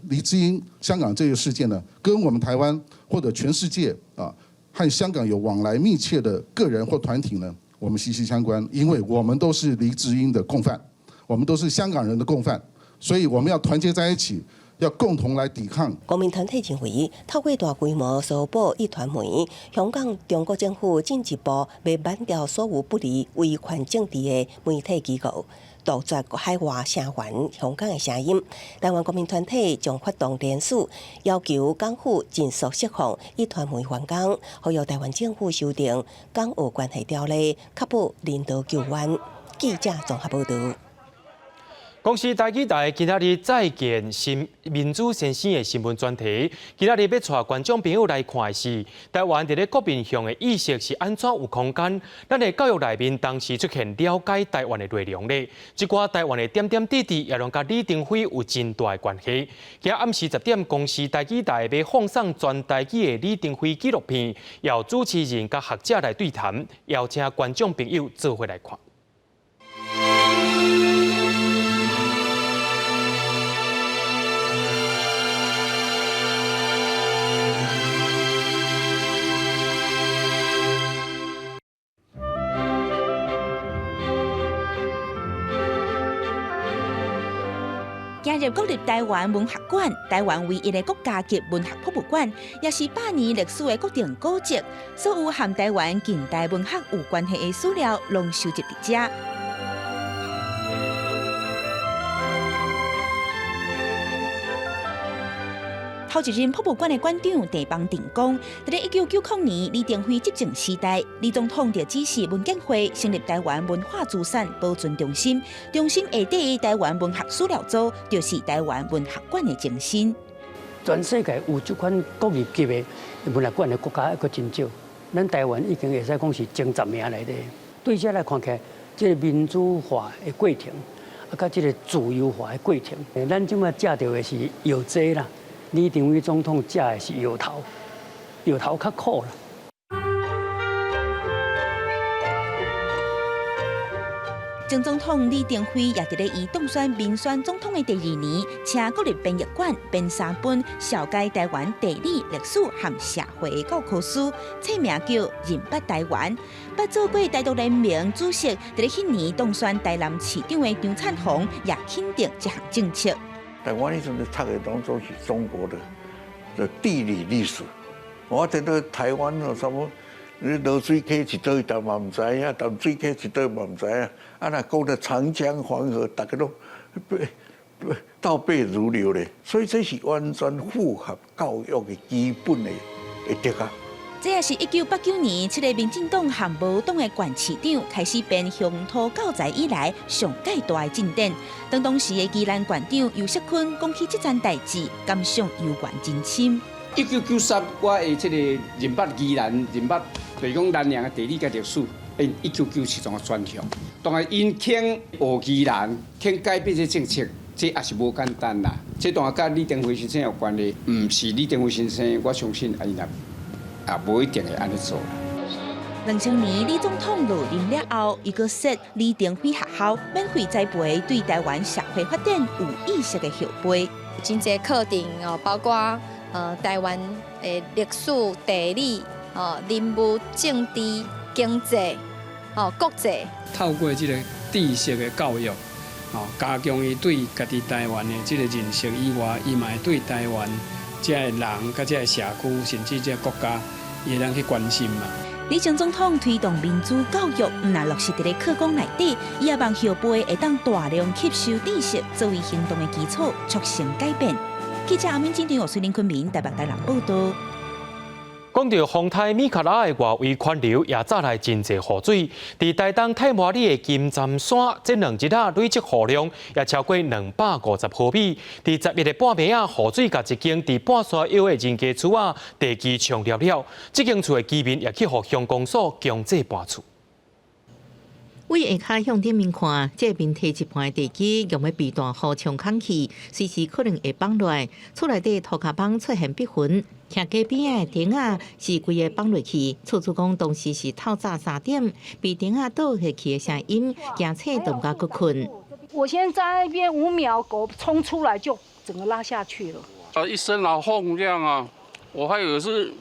黎智英香港這個事件呢，跟我們台灣或者全世界啊，和香港有往來密切的個人或團體呢，我們息息相關，因為我們都是黎智英的共犯，我們都是香港人的共犯，所以我們要團結在一起。要共同來抵抗。公民團體認為，透過大規模搜捕壹傳媒，香港中國政府進一步欲挽掉所有不利威權政治的媒體機構，杜絕海外聲援香港的聲音。台灣公民團體將發動聯署，要求港府盡速釋放壹傳媒員工，呼籲台灣政府修訂港澳關係條例，確保人道救援。記者綜合報導。公視台語台今仔日再見新民主先生的新聞專題，今仔日欲帶觀眾朋友來看的是台灣佇咧各面向的意識是按怎有空間？咱的教育內面當時出現了解台灣的內容咧，這寡台灣的點點滴滴也攏佮李登輝有真大的關係。今暗時10點，公視台語台欲放送全台語的李登輝紀錄片，由主持人佮學者來對談，邀請觀眾朋友做伙來看。行入國立臺灣文學館，臺灣唯一的國家級文學博物館，也是100年歷史的國定古蹟，所有和臺灣近代文學有關係的史料，攏收集佇遮。頭一任博物館的館長鄭邦定講，佇咧1990年李登輝執政時代，李總統就指示文建會成立臺灣文化資產保存中心，中心下底的臺灣文學史料組就是臺灣文學館的前身。全世界有這款國立級的文學館的國家猶閣真少，咱臺灣已經會使講是前10名內底。對這來看起來，這個民主化的過程，啊，佮這個自由化的過程，咱這擺食著的是藥劑啦。李登輝總統食的是藥頭，藥頭較苦啦。前總統李登輝也佇咧伊當選民選總統的第二年，請國立編譯館編三本紹介臺灣地理、歷史和社會的教科書，冊名叫《認捌臺灣》。捌做過台獨聯盟主席，佇咧彼年當選臺南市長的張燦鴻也肯定這項政策。但我彼陣讀的攏總是中國的地理歷史，我聽到臺灣哦啥物，你濁水溪佇佗位逐嘛毋知影，淡水溪佇佗位嘛毋知影。啊，若講到長江黃河，逐家攏倒背如流咧。所以這是完全符合教育的基本的的德啊。這也是1989年七个民進黨和無黨的縣市長開始編鄉土教材以來上蓋大的進展。當當時的宜蘭縣長游錫堃講起這件代誌，感想猶原真深。1993，我的這個認捌宜蘭，認捌就是講南洋的地理佮歷史，因1997種轉向。當然，𪜶肯學宜蘭，肯改變這政策，這也是無簡單啦。這當然佮李登輝先生有關係，毋是李登輝先生，我相信啊，伊也也無一定會按呢做。2000年李總統落任了後，伊閣設李登輝學校，免費栽培對臺灣社會發展有意識的後輩。真濟課程哦，包括臺灣的歷史、地理、哦人物、政治、經濟、哦國際。透過這個知識的教育，哦加強伊對家己臺灣的這個認識以外，伊嘛會對臺灣這个人、佮這个社區，甚至這個國家，伊會當去關心嘛。李前總統推動民主教育，毋但落實佇咧課綱內底，伊也望後輩會當大量吸收知識，作為行動的基礎，促成改變。記者阿敏、金田、水林昆明台北、台南報道。講到風颱米卡拉的外圍環流，也帶來真濟雨水。佇台東太麻里的金針山，這2日啊累積雨量也超過250毫米。佇11日半暝啊，雨水共一間佇半山腰的人家厝仔地基沖塌了，這間厝的居民也去予鄉公所強制搬厝。對下跤向頂面看，這面堤一半的地基用欲被大雨沖空去，隨時可能會崩落來。厝內底塗跤枋出現篦痕，徛街邊仔的頂仔是規个崩落去。厝主講當時是透早3點，被頂仔倒下去的聲音，驚醒動甲閣睏。我先在那邊5秒，狗衝出來就整個拉下去了。啊，一聲老轟這樣啊，我還以為是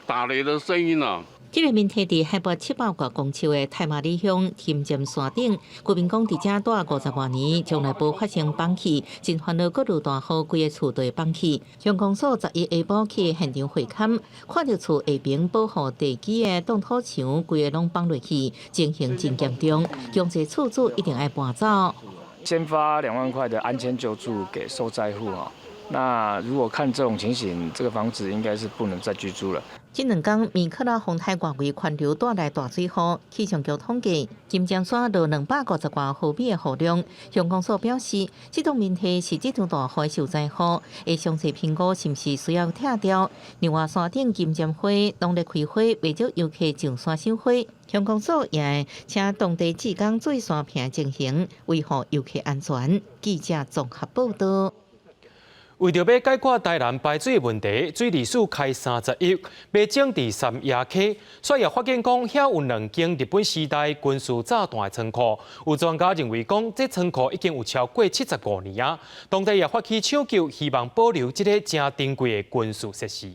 打雷的聲音呢。這個面堤佇海拔700外公尺的太麻里鄉金針山頂，居民講佇遮蹛50外年，從來無發生崩去，真煩惱閣落大雨，規个厝都會崩去。鄉公所11下晡去現場會勘，看著厝下爿保護地基的擋土牆，規个攏崩落去，情形真嚴重，強制厝主一定愛搬走。先發2萬塊的安遷救助給受災戶啊。那如果看這種情形，這個房子應該是不能再居住了。這兩工米克拉風颱外圍環流帶來大水雨，氣象局統計金針山落250多毫米的雨量。鄉公所表示，這種問題是這場大雨的受災戶，會詳細評估是毋是需要拆掉。另外，山頂金針花攏咧開花，袂少遊客上山賞花。鄉公所也會請當地志工做山坪情形，維護遊客安全。記者綜合報道。為著欲解決台南排水問題，水利署開30億欲整治三亞溪，煞也發現講遐有兩間日本時代軍事炸彈的倉庫。有專家認為講，這倉庫已經有超過75年啊。當地也發起搶救，希望保留這个誠珍貴的軍事設施。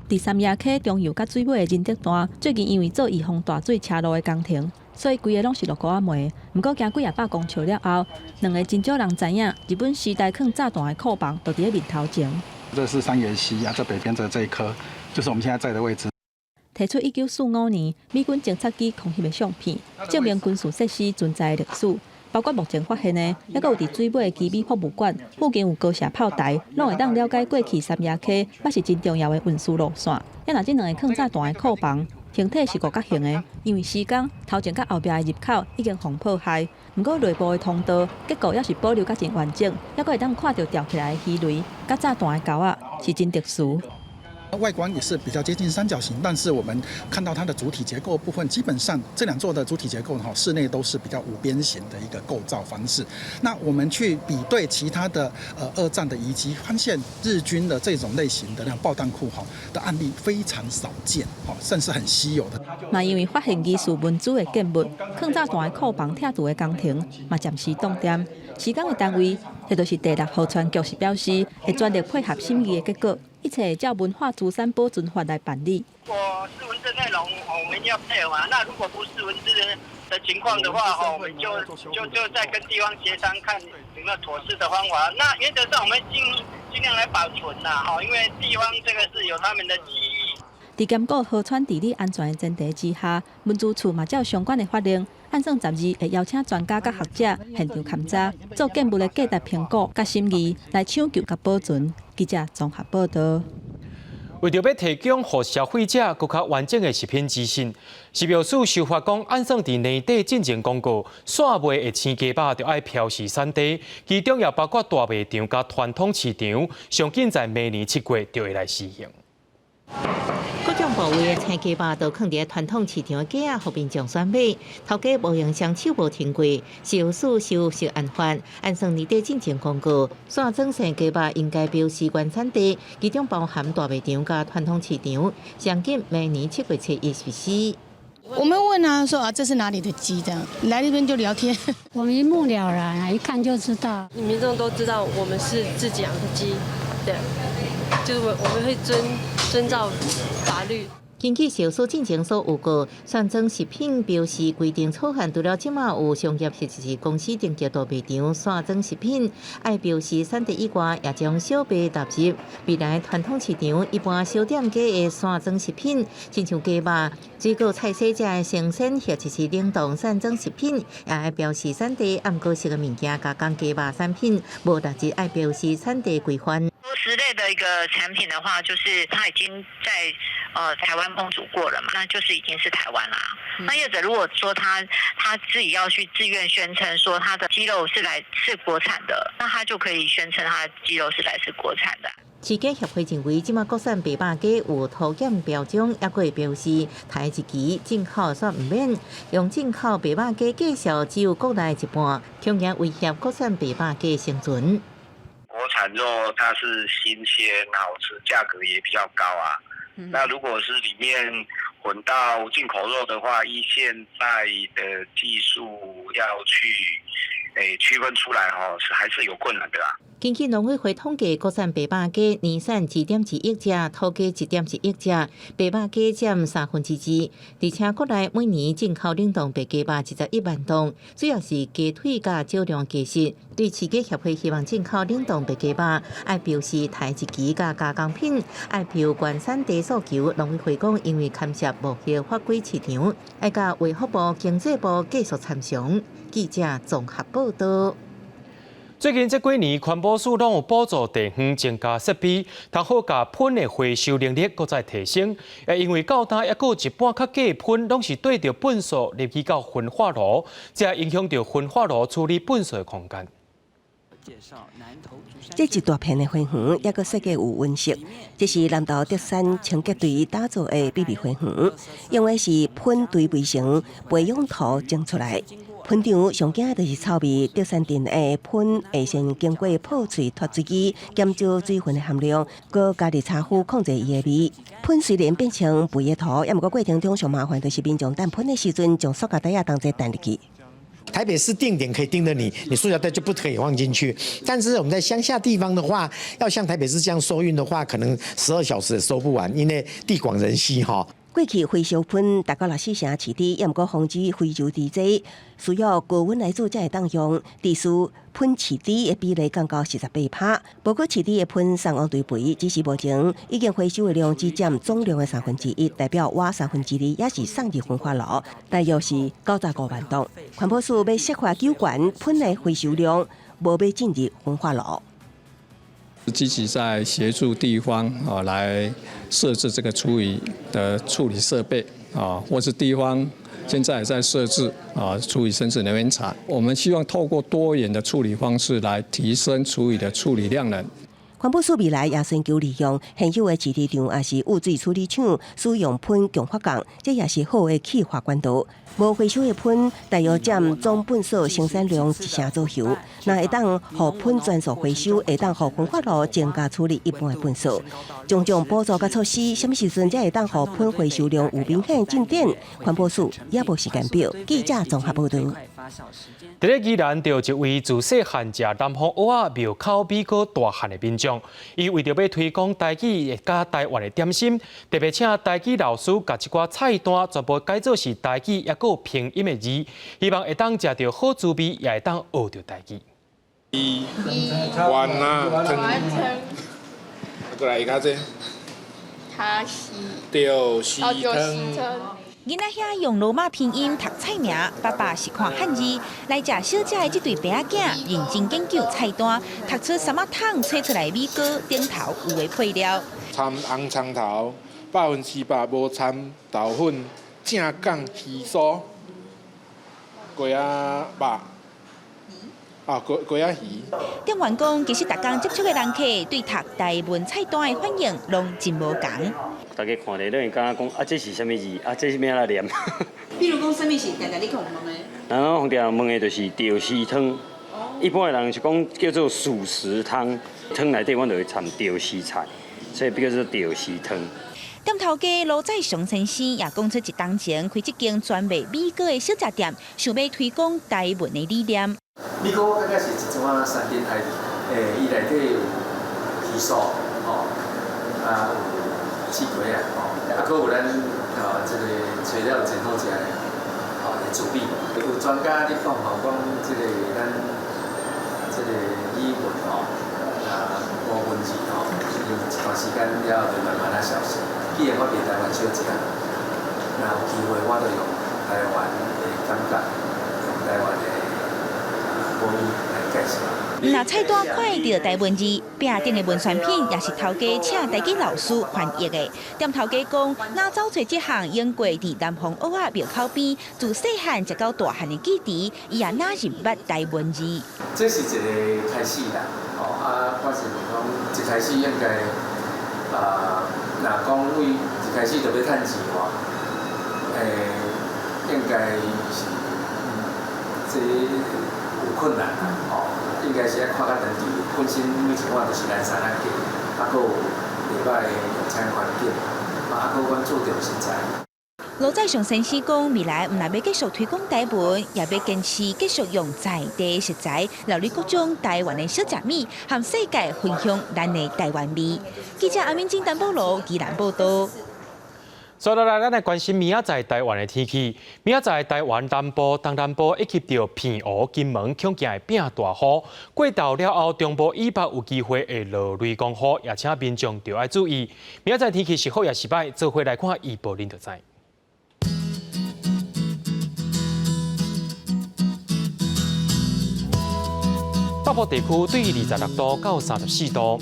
佇三亞溪中游佮水尾的仁德段，最近因為做預防大水車路的工程，所以規个攏是落膏仔糜。毋過行幾仔百公尺了後，兩个真少人知影，日本時代囥炸彈的庫房就佇咧面頭前。這是三野溪啊，這北邊的這一顆，就是我們現在在的位置。提出1945年美軍偵察機空襲的相片，證明軍事設施存在的歷史。包括目前發現的，猶閣有佇水尾的奇美博物館附近有高射炮台，攏會當了解過去三亞溪捌是真重要的運輸路線。啊，若這兩个囥炸彈的庫房，形體是五角形的，因為時間頭前佮後壁的入口已經予破壞，毋過內部的通道結構猶是保留甲真完整，猶閣會當看著吊起來的魚雷佮炸彈的鉤仔，是真特殊。外觀也是比較接近三角形，但是我們看到它的主體結構部分，基本上這兩座的主體結構哈，室內都是比較五邊形的一個構造方式。那我們去比對其他的二戰的遺跡，發現日軍的這種類型的那種爆彈庫哈的案例非常少見，甚至很稀有的。嘛，因為發現疑似文資的建物，囥炸彈的庫房拆除的工程嘛暫時凍定。施工的單位，彼就是地立河川局是表示，會全力配合審議的結果。一切會照文化資產保存法來辦理。如果是文字內容，我們要配合嘛。那如果不是文字的情況的話，我們就再跟地方協商，看有沒有妥適的方法。那原則上，我們盡量來保存啦，因為地方這個是有他們的記憶。佇兼顧河川治理安全的前提之下，文資處嘛照相關的法令，按算十二會邀請專家佮學者現場勘查，做建物的價值評估佮審議，來搶救佮保存。記者綜合報道。為著欲提供予消費者閣較完整的食品資訊，食藥署修法講，按算佇年底進前公告，散賣的生雞肉著愛標示產地，其中也包括大賣場佮傳統市場，上緊在明年7月就會來施行。各種部位的生雞肉都囥佇傳統市場的架仔，予民眾選買。頭家無用雙手無停過，食藥署修食安法，按算年底進前公告，散裝生雞肉應該標示原產地，其中包含大賣場佮傳統市場，上緊明年7月7日實施。我們問啊，說啊，這是哪裡的雞？這樣來這邊就聊天，我們一目了然，一看就知道。民眾都知道我們是自己養的雞，對，就是我們會遵照法律。根據食藥署進前所預告，散裝食品標示規定草案，除了這馬有商業或是公司登記大賣場散裝食品愛標示產地以外，也將小賣納入未來傳統市場一般小店家的散裝食品，親像雞肉、水果、菜蔬這的生鮮或者是冷凍散裝食品，也愛標示產地。毋過熟的物件加工雞肉產品，無納入愛標示產地規範。熟食類的一個產品的話，就是它已經在台灣烹煮過了嘛，那就是已經是台灣啦。那業者如果說他自己要去自願宣稱說他的雞肉是來自國產的，那他就可以宣稱他的雞肉是來自國產的。飼雞協會認為，這馬國產白肉雞有塗檢標準，猶閣會標示台日期進口煞毋免用進口白肉雞價數只有國內一半，恐驚威脅國產白肉雞生存。國產肉它是新鮮好吃，價格也比較高啊。那如果是裡面混到進口肉的話，依現在的技術要去區分出來，吼，是還是有困難的啦。根據農委會統計，國產白肉雞年產2.2億隻，土雞1.1億隻，白肉雞佔2/3。而且國內每年進口冷凍白雞肉21萬噸，主要是雞腿佮少量雞翅。對飼雞協會希望進口冷凍白雞肉愛標示台日期佮加工品，愛標原產地訴求。農委會講，因為牽涉無合法規市場，愛佮衛福部、經濟部繼續參詳。記者綜合報道。最近這幾年，環保署攏有補助地方增加設備，通好共糞的回收能力閣再提升。也因為到今猶閣有一半較低糞攏是綴著糞掃入去到焚化爐，這影響著焚化爐處理糞掃的空間。這一大片的花園，猶閣設計有溫室。這是南投竹山清潔隊打造的秘密花園，用的是糞堆肥成培養土種出來。噴場上驚的就是臭味，竹山鎮的糞會先經過破碎脫水機，減少水分的含量，閣加入茶麩控制伊的味。糞雖然變成肥的土，猶毋過過程中上麻煩就是民眾等糞的時陣，將塑膠袋仔同齊擲入去。台北市定點可以盯著你，你塑膠袋就不可以放進去。但是我們在鄉下地方的話，要像台北市這樣收運的話，可能12小時也收不完，因為地廣人稀哈。過去回收糞達到64成飼豬，猶毋過防止非洲豬災，需要高溫來煮才會當用。致使糞飼豬的比例降到48%。不過飼豬的糞送往堆肥，只是目前已經回收的量只佔總量的1/3，代表倚2/3也是送入焚化爐，大約是95萬噸。環保署欲設法糾懸糞的回收量，無欲進入焚化爐。積極在協助地方啊，來設置這個廚餘的處理設備啊，或是地方現在也在設置啊廚餘生質能源廠。我們希望透過多元的處理方式來提升廚餘的處理量能。環保署未來也尋求利用現有的飼豬場，抑是污水處理廠使用糞強發鋼，這也是好的氣化管道。無回收的糞，大約佔總糞掃生產量1成左右。若會當予糞全數回收，會當予焚化爐增加處理一半的糞掃。種種補助佮措施，啥物時陣才會當予糞回收量有明顯進展？環保署也無時間表。記者綜合報導。佇咧宜蘭，著一位自細漢食南方蚵仔廟口米糕大漢的民眾，伊為著欲推廣台語佮台灣的點心，特別請台語老師共這寡菜單全部改做是台語，猶閣有拼音的字，希望會當食著好滋味，也會當學著台語。完啊，過來較這。他是。著時湯。囡仔遐用羅馬拼音讀菜名，爸爸是看漢字。來食小食的這對爸仔囝，認真研究菜單，讀出啥物桶揣出來米糕頂頭有的配料。摻紅蔥頭，100%無摻豆粉，正港魚酥，雞仔肉，啊，雞雞仔魚。店員講，其實逐工接觸的人客對讀台文菜單的反應攏真無仝。大家看咧，攏會感覺講啊，這是啥物字？啊，這是欲按怎念？比如講，啥物是定定咧予人問的？人攏常常問的就是著時湯。一般的人是講叫做素食湯，湯內底阮就會摻著時菜，所以變叫做著時湯。店頭家羅在雄先生也講出一冬前開這間專賣米糕的小食店，想欲推廣台文的理念。米糕我感覺是一種仔山珍海味，欸，伊內底有魚酥，吼，啊有刺雞仔，吼，啊閣有咱吼這個材料真好食的，吼的滋味。有專家咧講吼，講這個咱這個語文吼，啊無文字吼，伊一段時間了後就慢慢仔消失。既然我佇台灣小食，若有機會我就用台灣的感覺，用台灣的母語來介紹。若菜單看會著台文字，壁頂的文宣品也是頭家請台語老師翻譯的。店頭家講，若走揣這項英過佇南方蚵仔廟口邊，自細漢食到大漢的記憶，伊也哪是毋捌台文字。這是一個開始啦，吼啊，我是想講一開始應該啊，若講為一開始就欲趁錢吼，欸，應該是這有困難啦，吼。應該是愛看較長期，本身每一碗都是咱三仔雞，啊，閣有袂䆀的用餐環境，啊，閣阮注重食材。羅在雄先生講，未來毋但欲繼續推廣台文，也欲堅持繼續用在地食材，料理各種台灣的小食物，和世界分享咱的台灣味。記者阿敏金、陳保羅，宜蘭報導。接落來，咱來關心明仔載台灣的天氣。明仔載台灣南部、東南部以及著澎湖、金門，恐驚會變大雨。過晝了後，中部以北有機會會落雷公雨，也請民眾著愛注意。明仔載天氣是好抑是䆀，做伙來看預報，恁就知。北部地區對26度到34度。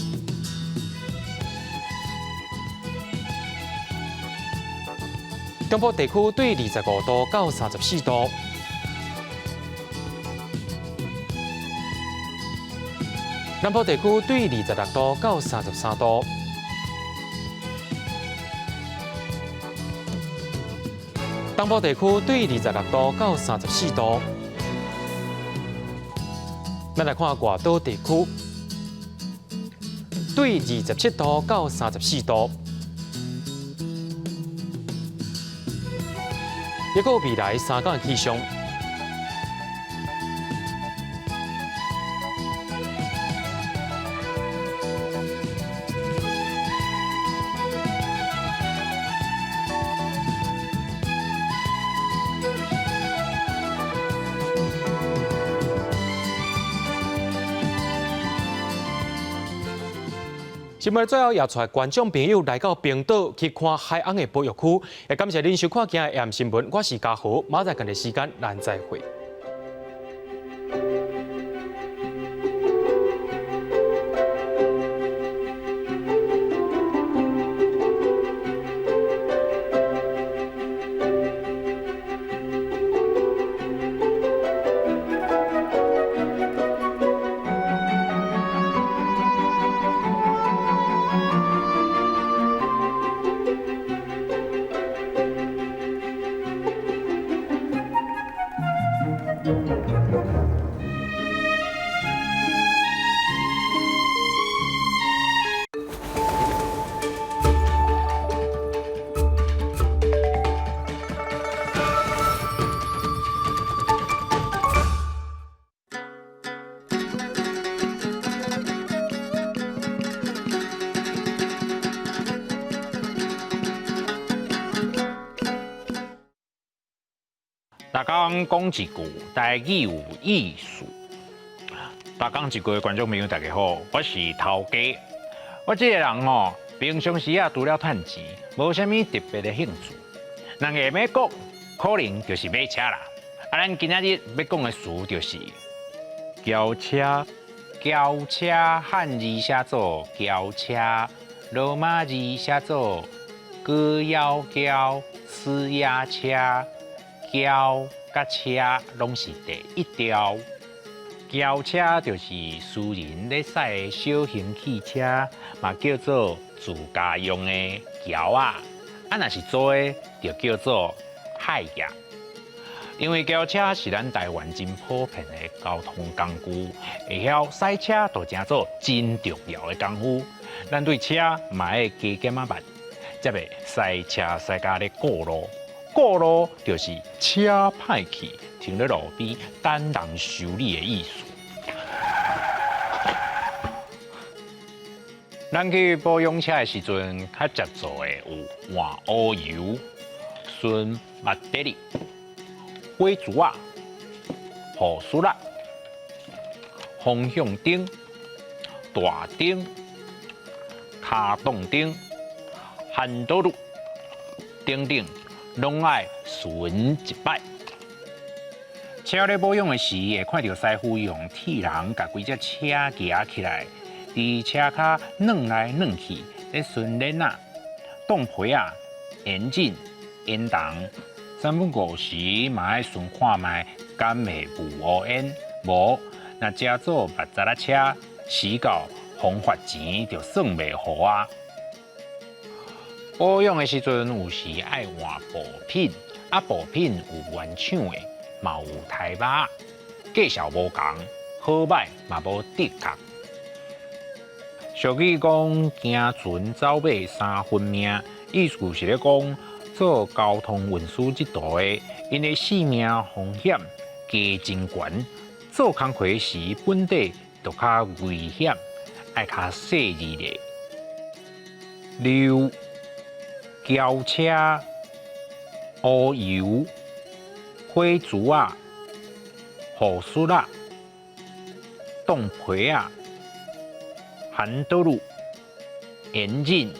中部地區對25度到34度。南部地區對26度到33度。東部地區對26度到34度。咱來看外島地區，對27度到34度。一個未來三天氣象。新聞最後也帶觀眾朋友來到冰島去看海鵪的保育區。也感謝您收看今日的新聞，我是嘉豪，明仔載仝个時間咱再會。逐工講一句台語有意思。逐工一句的觀眾朋友大家好，我是頭家。我這個人吼，平常時啊，除了趁錢，無啥物特別的興趣。人下欲講，可能就是買車啦。啊，咱今仔日欲講的詞就是轎車。轎車漢字寫做轎車，羅馬字寫做高腰轎、四牙車。轎佮車攏是第一調。轎車就是私人咧駛的小型汽車，嘛叫做自家用的轎仔。啊，若是租的，就叫做海業。因為轎車是咱台灣真普遍的交通工具，會曉駛車就成做真重要的功夫。咱對車嘛愛加減仔捌，才袂駛車駛甲咧過路。過路就是車歹去，停咧路邊等人修理的意思。咱去保養車的時陣，較常做的有換烏油、巡馬德里、火柱仔、護術仔、方向燈、大燈、跤擋燈、핸들等等，攏愛巡一擺。車咧保養的時，會看著師傅用鐵籠共規隻車舉起來，佇車跤轉來轉去，咧巡鏈仔、擋皮仔、引擎、煙筒。三不五時嘛愛巡看覓，敢會霧烏煙？無，若成做密雜仔車，駛到風發錢就算袂予啊。保養的時陣，有時愛換部品，啊部品有原廠的，嘛有台肉，價數無仝，好䆀嘛無的確。俗語講，行船走馬三分命，意思是咧講做交通運輸這途的，𪜶的性命風險加真懸，做工課時本底就較危險，愛較細膩咧。溜轎車、烏油、火柱仔、護術仔、擋皮仔、韓多路、引擎、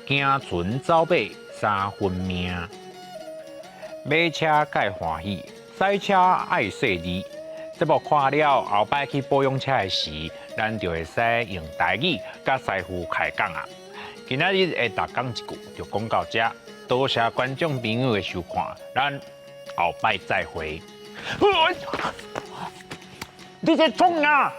行船走馬三分命。買車蓋歡喜，駛車愛細膩。節目看了後擺去保養車的時，咱就會使用台語佮師傅開講啊。今仔日的逐工一句就講到這，多謝觀眾朋友的收看，咱後擺再會。你這創啥？